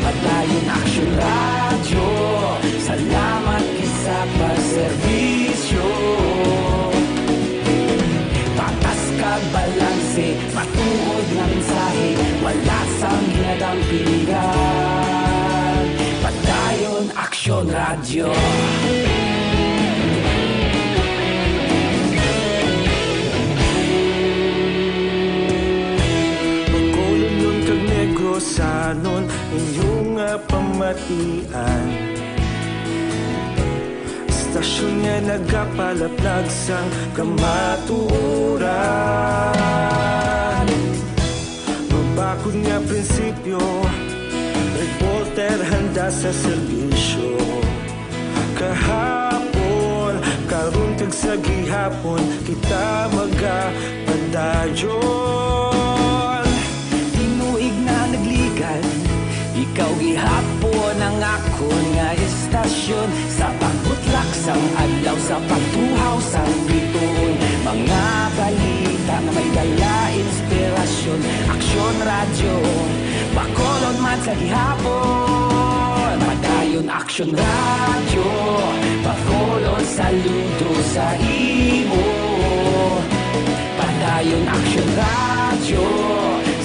Padayon Aksyon Radyo, salamat gid sa pagserbisyo. Patas kag balanse, matuod nga mensahe, wala sang ginadampigan. Padayon Aksyon Radyo. Bacolodnon kag Negrosanon, inyo nga pamatian. Istasyon nga nagapalaplag sang kamatuoran. Mabakod nga prinsipyo, reporter handa sa serbisyo. Kahapon, karon kag sa gihapon, kita magapadayon. Tinuig na nagligan, ikaw gihapon ang akon nga istasyon. Sa pagbutlak sang adlaw, sa pagtuhaw sang biton, mga balita nga may dala inspirasyon. Aksyon Radyo, Bacolod man sa gihapon. Padayon Aksyon Radyo, Bacolod, saludo sa imo. Padayon Aksyon Radyo,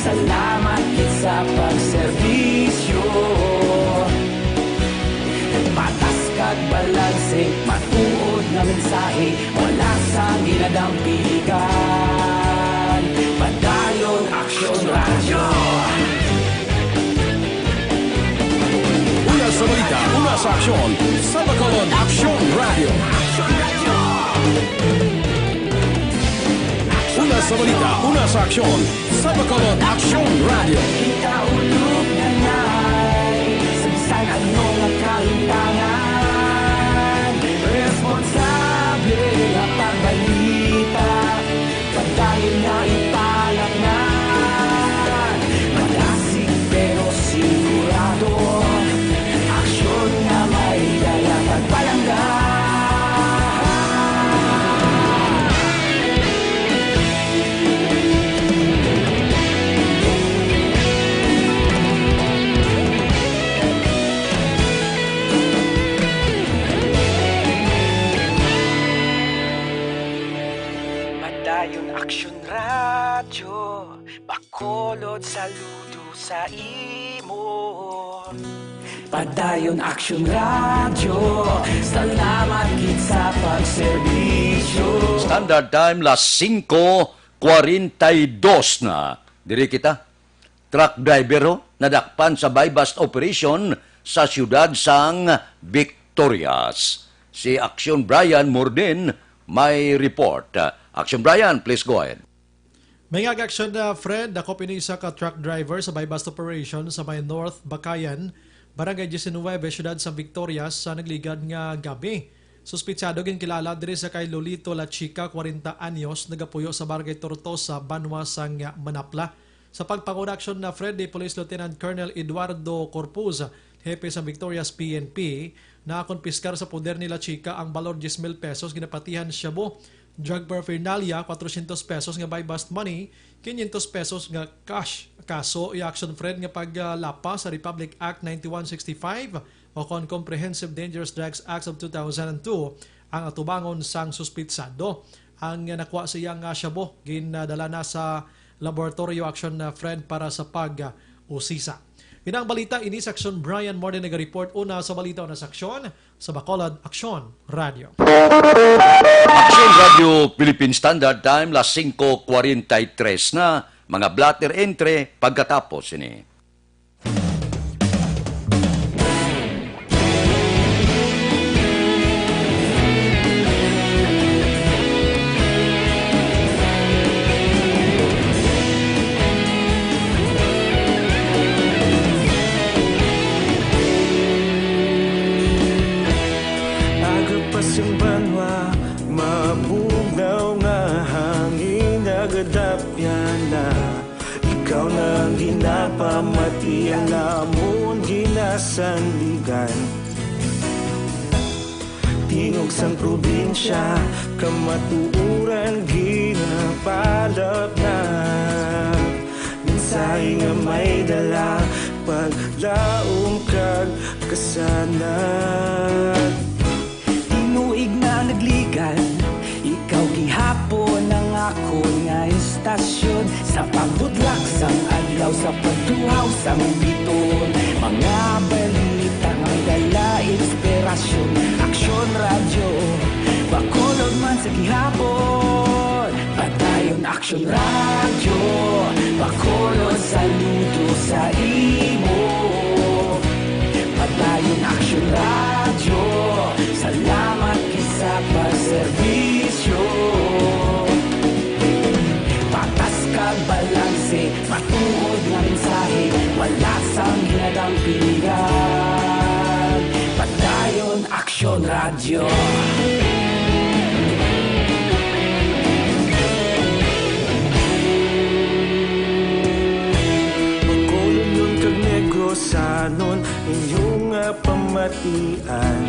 salamat gid sa pagserbisyo. Patas kag balanse, matuod nga mensahe, wala sang ginadampigan. Padayon Aksyon Radyo. Aksyon sa Bacolod, Aksyon Radio. Una sa balita, una sa aksyon sa Bacolod, Aksyon Radio. Kita ulog na ngay, sa bisan ano nga kalimtangan, responsable nga pagbalita. Padayon nga ipalaknan, malasig pero sigurado, aksyon nga may dala pagpalangga. Padayon Aksyon Radyo, Bacolod, saludo sa imo. Padayon Aksyon Radyo, salamat gid sa pagserbisyo. Standard Time, las singko kwarenta y dos na. Diri kita. Truck driver, ho, nadakpan sa buy-bust operation sa siyudad sang Victorias. Si Aksyon Brian Morden may report. Aksyon Brian, please go ahead. May nga aksyon na, Fred, dakop ini isa ka truck driver sa buy-bust operation sa may North Bakayan, Barangay diecinuebe, siyudad sa Victorias, sa nagligad nga gabi. Suspitsado ginkilala diri sa kay Lolito La Chica, kwarenta anyos, nagapuyo sa Barangay Tortosa, banwa sang Manapla. Sa pagpanguna aksyon na, Fred, ni Police Lieutenant Colonel Eduardo Corpuz, hepe sa Victorias P N P, nakonpiskar sa poder ni La Chica ang balor diyes mil pesos, ginapatihan shabu, drug paraphernalia, cuatrocientos pesos nga buy-bust money, quinientos pesos nga cash. Kaso, i-action, Fred, nga paglapa sa Republic Act ninety-one sixty-five o kon Comprehensive Dangerous Drugs Act of two thousand and two ang atubangon sang suspitsado. Ang nakuha sa iya nga shabu, ginadala na sa laboratorio action na, Fred, para sa pag-usisa. Ina ang balita ini sa aksyon. Brian Morden nagareport. Una sa balita, una sa aksyon, sa Bacolod Aksyon Radio. Aksyon Radio Philippine Standard Time, las singko kwarenta y tres na, mga blotter entry pagkatapos ini. Aga pa sing banwa, mabugnaw nga hangin nagadapyan na. Ikaw na ang ginapamati, ang amon ginasandigan. Tingog sang probinsya, kamatuoran ginapalapnap. Mensahe nga may dala, paglaom kag kasanag. Tinuig na nagligad, ikaw gihapon ang akon nga istasyon. Sa pagbudlak sang adlaw, sa pagtuhaw sang biton, mga balita nga may dala inspirasyon. Aksyon Radyo, Bacolod man sa gihapon. Padayon Aksyon Radyo, Bacolod, saludo sa imo. Padayon Aksyon Radyo, salamat gid sa pagserbisyo. Patas kag balanse, matuod nga mensahe, wala sang ginadampingan. Padayon Aksyon Radyo. Bacolod kag Negrosanon, inyo nga pamatian.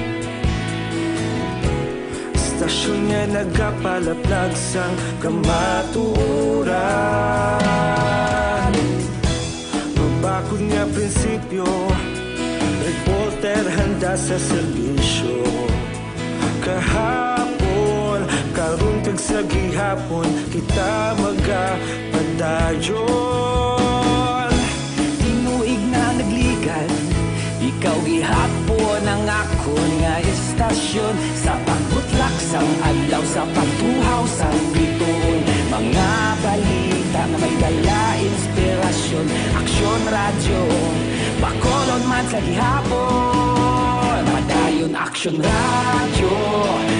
Istasyon nga nagapalaplag sang kamatuoran. Mabakod nga prinsipyo, reporter handa sa serbisyo. Kahapon, karon kag sa gihapon, kita magapadayon. Tinuig na nagligad, ikaw gihapon ang akon nga istasyon. Sa pagbutlak sang adlaw, sa pagtuhaw sang bituon, mga balita nga may dala inspirasyon. Aksyon Radyo, Bacolod man sa gihapon. Action Radyo,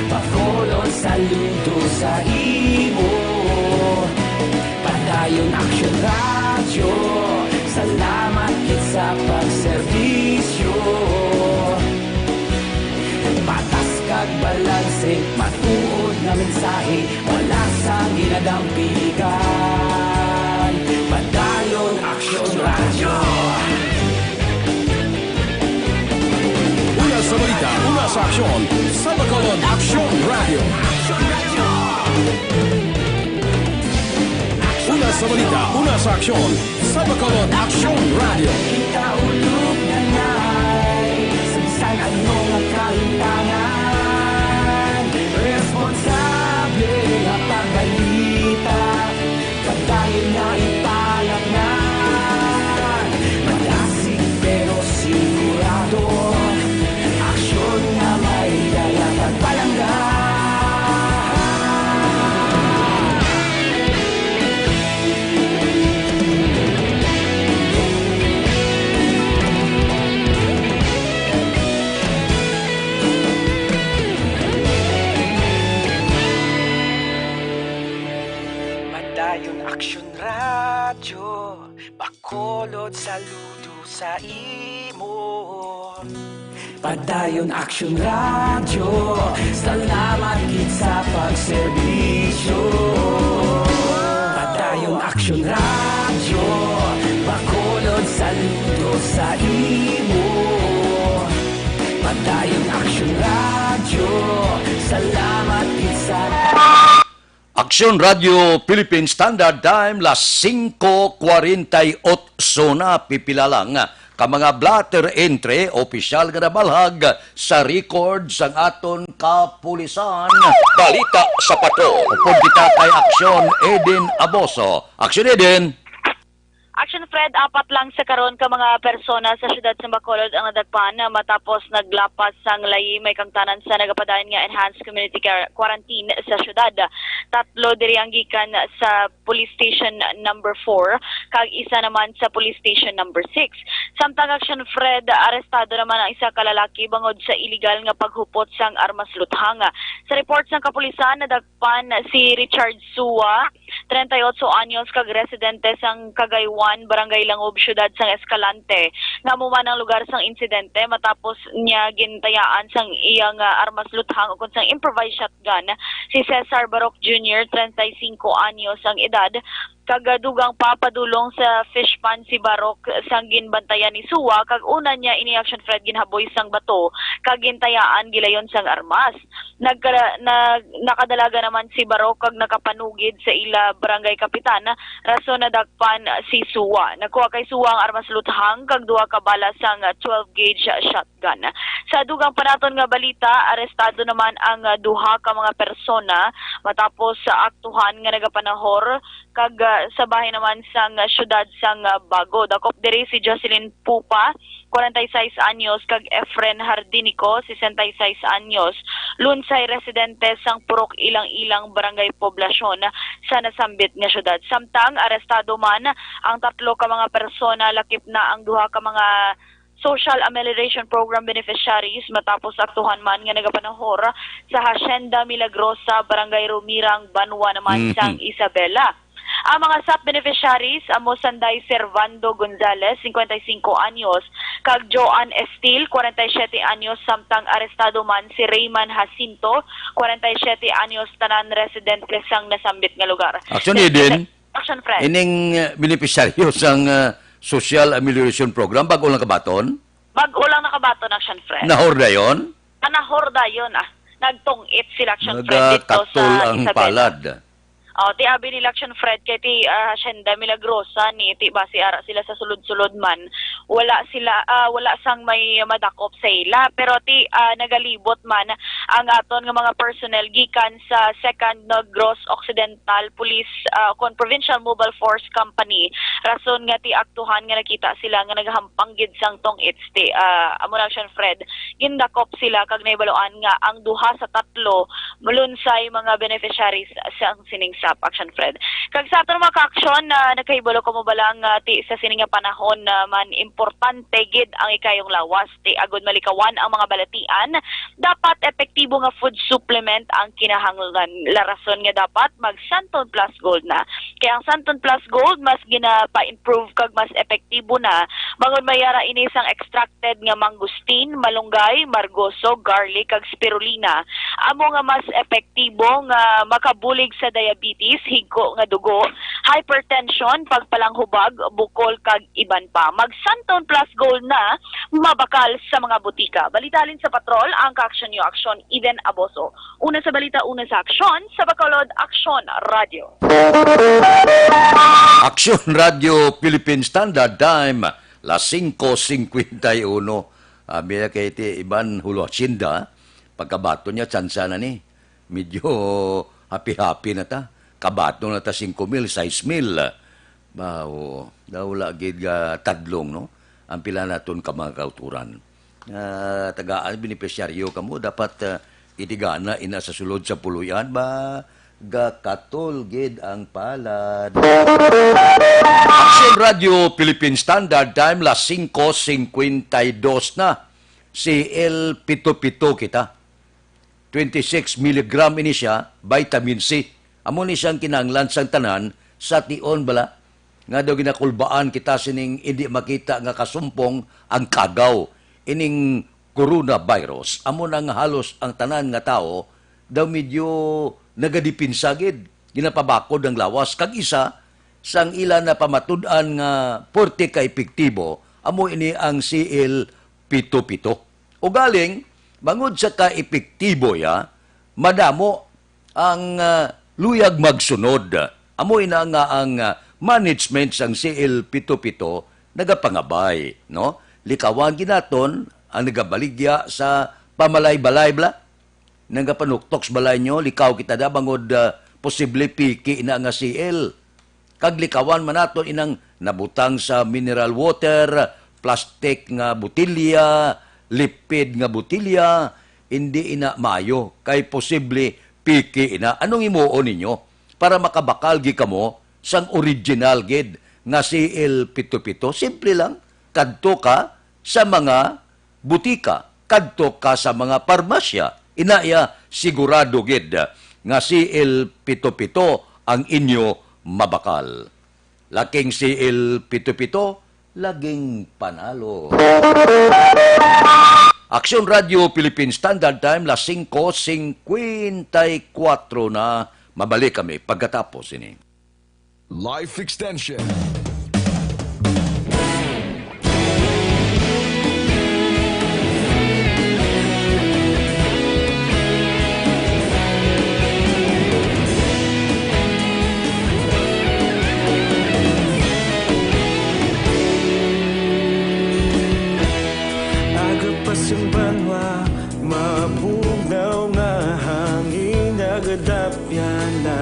Bacolod, saludo sa imo. Padayon Action Radyo, salamat gid sa pagserbisyo. Patas kag balanse, matuod nga mensahe, wala sang ginadampingan. Padayon Action Radyo. Una sa balita, una sa aksyon, sa Bacolod Action Radio. Una sa balita, una sa aksyon, sa Bacolod Action Radio. Kita ulog na ngay, sa bisan ano nga kalimtangan, responsable nga pagbalita, padayon nga ipalapnan. Madasig pero sigurado, aksyon nga may dala pagpalangga. Padayon Action Radyo, Bacolod, saludo sa imo. Padayon Action Radyo, salamat gid sa pagserbisyo. Padayon Action Radyo, Bacolod, saludo sa imo. Padayon Action Radyo, salamat gid sa Aksyon Radio Philippine Standard Time, las singko kwarenta y otso na. Pipila lang ka mga blotter entry opisyal nga nabalhag sa record sang aton kapulisan. Balita sa Patrol. Upod kita kay Aksyon Eden Aboso. Aksyon Eden. Action Fred, apat lang sa karon ka mga persona sa siyudad sa Bacolod ang nadakpan matapos naglapas sang layi may kangtanan sa nagapadayon nga enhanced community quar-, quarantine sa siyudad. Tatlo diri ang gikan sa Police Station Number Four kag isa naman sa Police Station Number Six. Samtang Action Fred, arestado naman ang isa ka lalaki bangod sa iligal nga paghupot sang armas luthang. Sa report sang kapulisan, nadak-, pan si Richard Sua, treinta y ocho anyos, kag residente sang Cagayuan, Barangay Langob, siyudad sang Escalante, nga amo man ang lugar sang insidente matapos niya gintayaan sang iyang, ah, armas luthang ukon sang improvised shotgun si Cesar Barok Junior, treinta y cinco anyos ang edad, kag, ah, dugang pa padulong sa fish pond si Barok sang ginbantayan ni Sua, kag una niya ini, Action Fred, ginhaboy sang bato kag gintayaan gilayon sang armas. Nagkala-, nag-, nakadalaga naman si Barok kag nakapanugid sa ila barangay kapitan, rason nadakpan si Sua. Nagkuha kay Sua ang armas luthang kag duha ka bala sang twelve gauge shotgun. Sa dugang pa naton nga balita, arestado naman ang, ah, duha ka mga persona matapos sa aktuhan nga nagapanahor kag, ah, sa bahin naman sang siyudad sang, ah, Bago. Dakop diri si Jocelyn Pupa, kwarenta y seis anyos, kag Efren Hardinico, sesenta y seis anyos, lunsay residente sang Purok Ilang-Ilang, Barangay Poblacion, sa nasambit nga siyudad. Samtang arestado man ang tatlo ka mga persona, lakip na ang duha ka mga Social Amelioration Program beneficiaries matapos aktuhan man nga nagapanahor sa Hacienda Milagrosa, Barangay Rumirang, Banwa naman Mhm. sang Isabela. Ang mga sap beneficiaries amo sanday Servando Gonzalez, cincuenta y cinco anyos, kag Joan Estil, cuarenta y siete anyos, samtang arestado man si Rayman Jacinto, cuarenta y siete anyos, tanan residente sang nasambit nga lugar. Action, Eden. Action, Fred. Ining, uh, beneficiaryo sang, uh, Social Amelioration Program, bag-o lang kabaton? Bag-o lang nakabaton, Action, Fred. Nahor dayon? Ah, nahor dayon, ah. Nagtong-it sila, Action Fred, dito sa Isabela. Nagakatol ang palad. Oh, ti abi nila, Action Fred, kay ti, ah, Hacienda Milagrosa ni, ti basi ara sila sa sulod-sulod man. Wala sila, ah, wala sang may madakop sa ila. Pero ti, ah, nagalibot man ang aton nga mga personnel gikan sa Second Negros Occidental Police, ah, kon Provincial Mobile Force Company. Rason nga ti aktuhan nga nakita sila nga nagahampang gid sang tong-its ti, ah, amo na, Action Fred, gindakop sila kag nahibaluan nga ang duha sa tatlo malunsay mga beneficiaries sang sining Top Action Fred. Kag sa aton mga ka-aksyon, ah, nagkahibalo kamo bala nga ti sa sini nga panahon naman importante gid ang ikayong lawas, ti agud malikawan ang mga balatian, dapat epektibo nga food supplement ang kinahanglan. La rason nga dapat mag Santon Plus Gold na. Kay ang Santon Plus Gold mas ginapa-improve kag mas epektibo na bangod may ara ini sang extracted nga mangosteen, malunggay, margoso, garlic, kag spirulina. Amo nga mas epektibo nga makabulig sa diabetes, higko nga dugo, hypertension, pagpalanghubag, bukol, kag iban pa. Mag Santon Plus Gold na, mabakal sa mga butika. Balita halin sa Patrol, ang ka-aksyon niyo, Aksyon Eden Aboso. Una sa balita, una sa aksyon, sa Bacolod, Aksyon Radio. Aksyon Radio Philippine Standard Time, las singko singkwenta y uno. Abi na kay ti iban hulo hacienda, pagkabaton niya, tsansa na ni. Medyo happy-happy na ta. Kabaton na ta singko mil, sais mil. Ba, oo. Daw wala gid ga tadlong, no? Ang pila naton ka mga kauturan. Ah, tagaan, benepisyaryo kamo, dapat, ah, itigana ina sa sulod sa puloy-an ba, gakatol gid ang palad. Aksyon Radio Philippine Standard Time, las singko singkwenta y dos na. C L pito pito kita. Twenty-six milligram ini siya, vitamin C. Amo ni siyang kinahanglan sang tanan sa tion bala, nga daw ginakulbaan kita sining indi makita nga kasumpong ang kagaw. Ining coronavirus, amo na nga halos ang tanan nga tawo daw medyo nagadipinsa gid, ginapabakod ang lawas, kag isa sang ila napamatud-an nga puwerte ka epektibo, amo ini ang C L pito pito. Ugaling, bangod sa ka-epektibo ya, madamo ang, ah, luyag magsunod. Amo ina nga ang, ah, management sang C L pito pito nagapangabay, no? Likawan gid naton ang nagabaligya sa pamalay-balay bala. Nagapanuktok sa balay nyo, likaw kita da bangod, ah, posible piki ina nga C L. Kag likawan man naton inang nabutang sa mineral water, plastic nga botelya, lipid nga botelya, hindi ina maayo, kay posible piki ina. Anong himuon ninyo para makabakal gid kamo sang original gid nga C L pito pito? Simple lang, kadto ka sa mga butika, kadto ka sa mga parmasya, ina iya sigurado gid nga C L pito pito ang inyo mabakal. Laking C L pito pito, laging panalo. Aksyon Radio Philippine Standard Time, las singko singkwenta y kuwatro na. Mabalik kami pagkatapos ini. Life Extension. Aga pa sing banwa, mabugnaw nga hangin, nagadapyan na.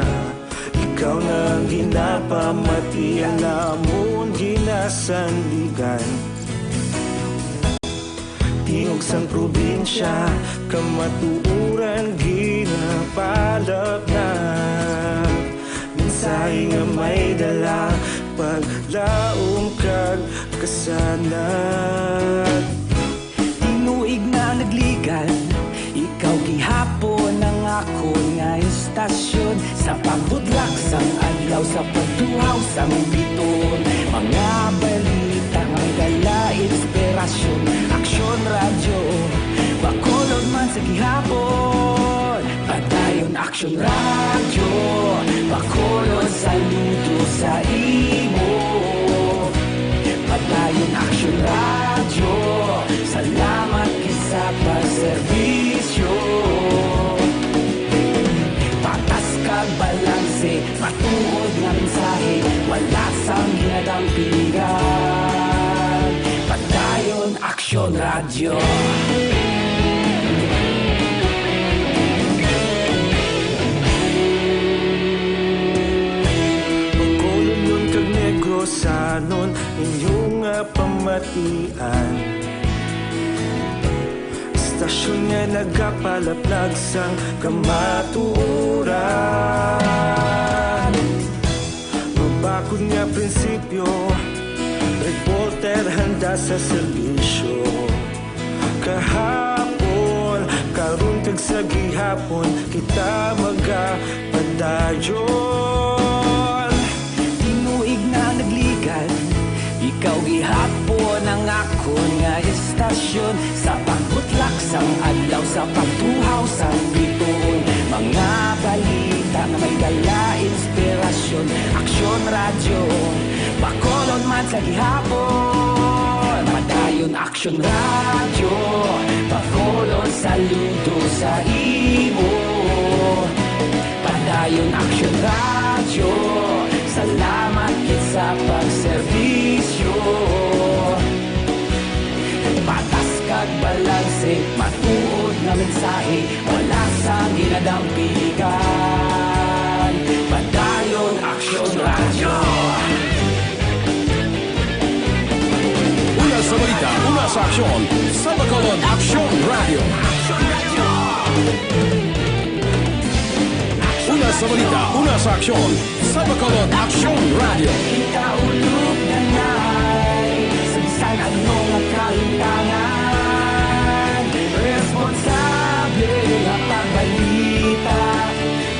Ikaw na ang ginapamatian namon ginasandigan. Tingog sang probinsya, kamatuoran ginapalapnap. Mensahe nga may dala, paglaom kag kasanag. Tinuig na nagligan, ikaw gihapon ang akon nga istasyon. Sa pagbudlak sang adlaw, sa pagtuhaw sang biton, mga balita nga dala inspirasyon. Aksyon Radyo, Bacolod man sa gihapon. Padayon Aksyon Radyo, Bacolod, saludo sa imo. Padayon Aksyon Radyo, salamat gid sa pagserbisyo. Patas kag balanse, matuod nga mensahe, wala sang ginadampingan. Padayon Aksyon Radyo. Bacolodnon kag Negrosanon, inyo nga pamatian. Istasyon nga nagapalaplag sang kamatuoran. Kun nga prinsipyo, reporter handa sa serbisyo. Kahapon, karon kag sa gihapon, kita magapadayon. Tinuig na nagligad, ikaw gihapon ang akon nga estasyon. Sa pagbutlak sang adlaw, sa pagtuhaw sang bituon, mga balita nga may dala inspirasyon. Aksyon Radyo, Bacolod man sa gihapon. Padayon Aksyon Radyo, Bacolod, saludo sa imo. Padayon Aksyon Radyo, salamat gid sa pagserbisyo. Patas kag balanse, matuod nga mensahe, wala sang ginadampigan. Padayon Aksyon Radyo. Una sa balita, una sa aksyon, sa Bacolod Aksyon Radyo. Una sa balita, una sa aksyon, sa Bacolod Aksyon Radyo. Kita ulog danay sa bisan ano nga kalimtangan. Responsable nga pagbalita,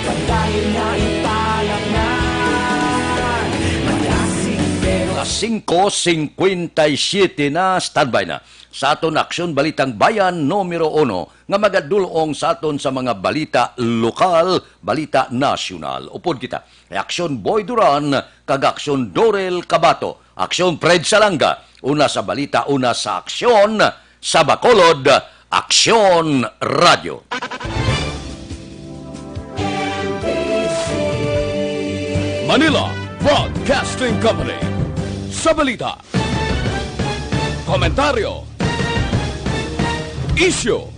padayon nga ipalamnan. Malasig pero Alas singko singkwenta y siyete na, standby na sa aton Aksyon Balitang Bayan numero uno nga magadul-ong sa aton sa mga balita lokal, balita nasyonal. Upod kita kay Aksyon Boy Duran kag Aksyon Dorel Cabato, Aksyon Fred Salanga, una sa balita, una sa aksyon, sa Bacolod, Aksyon Radyo. Manila Broadcasting Company. Sa balita, komentaryo, isyu,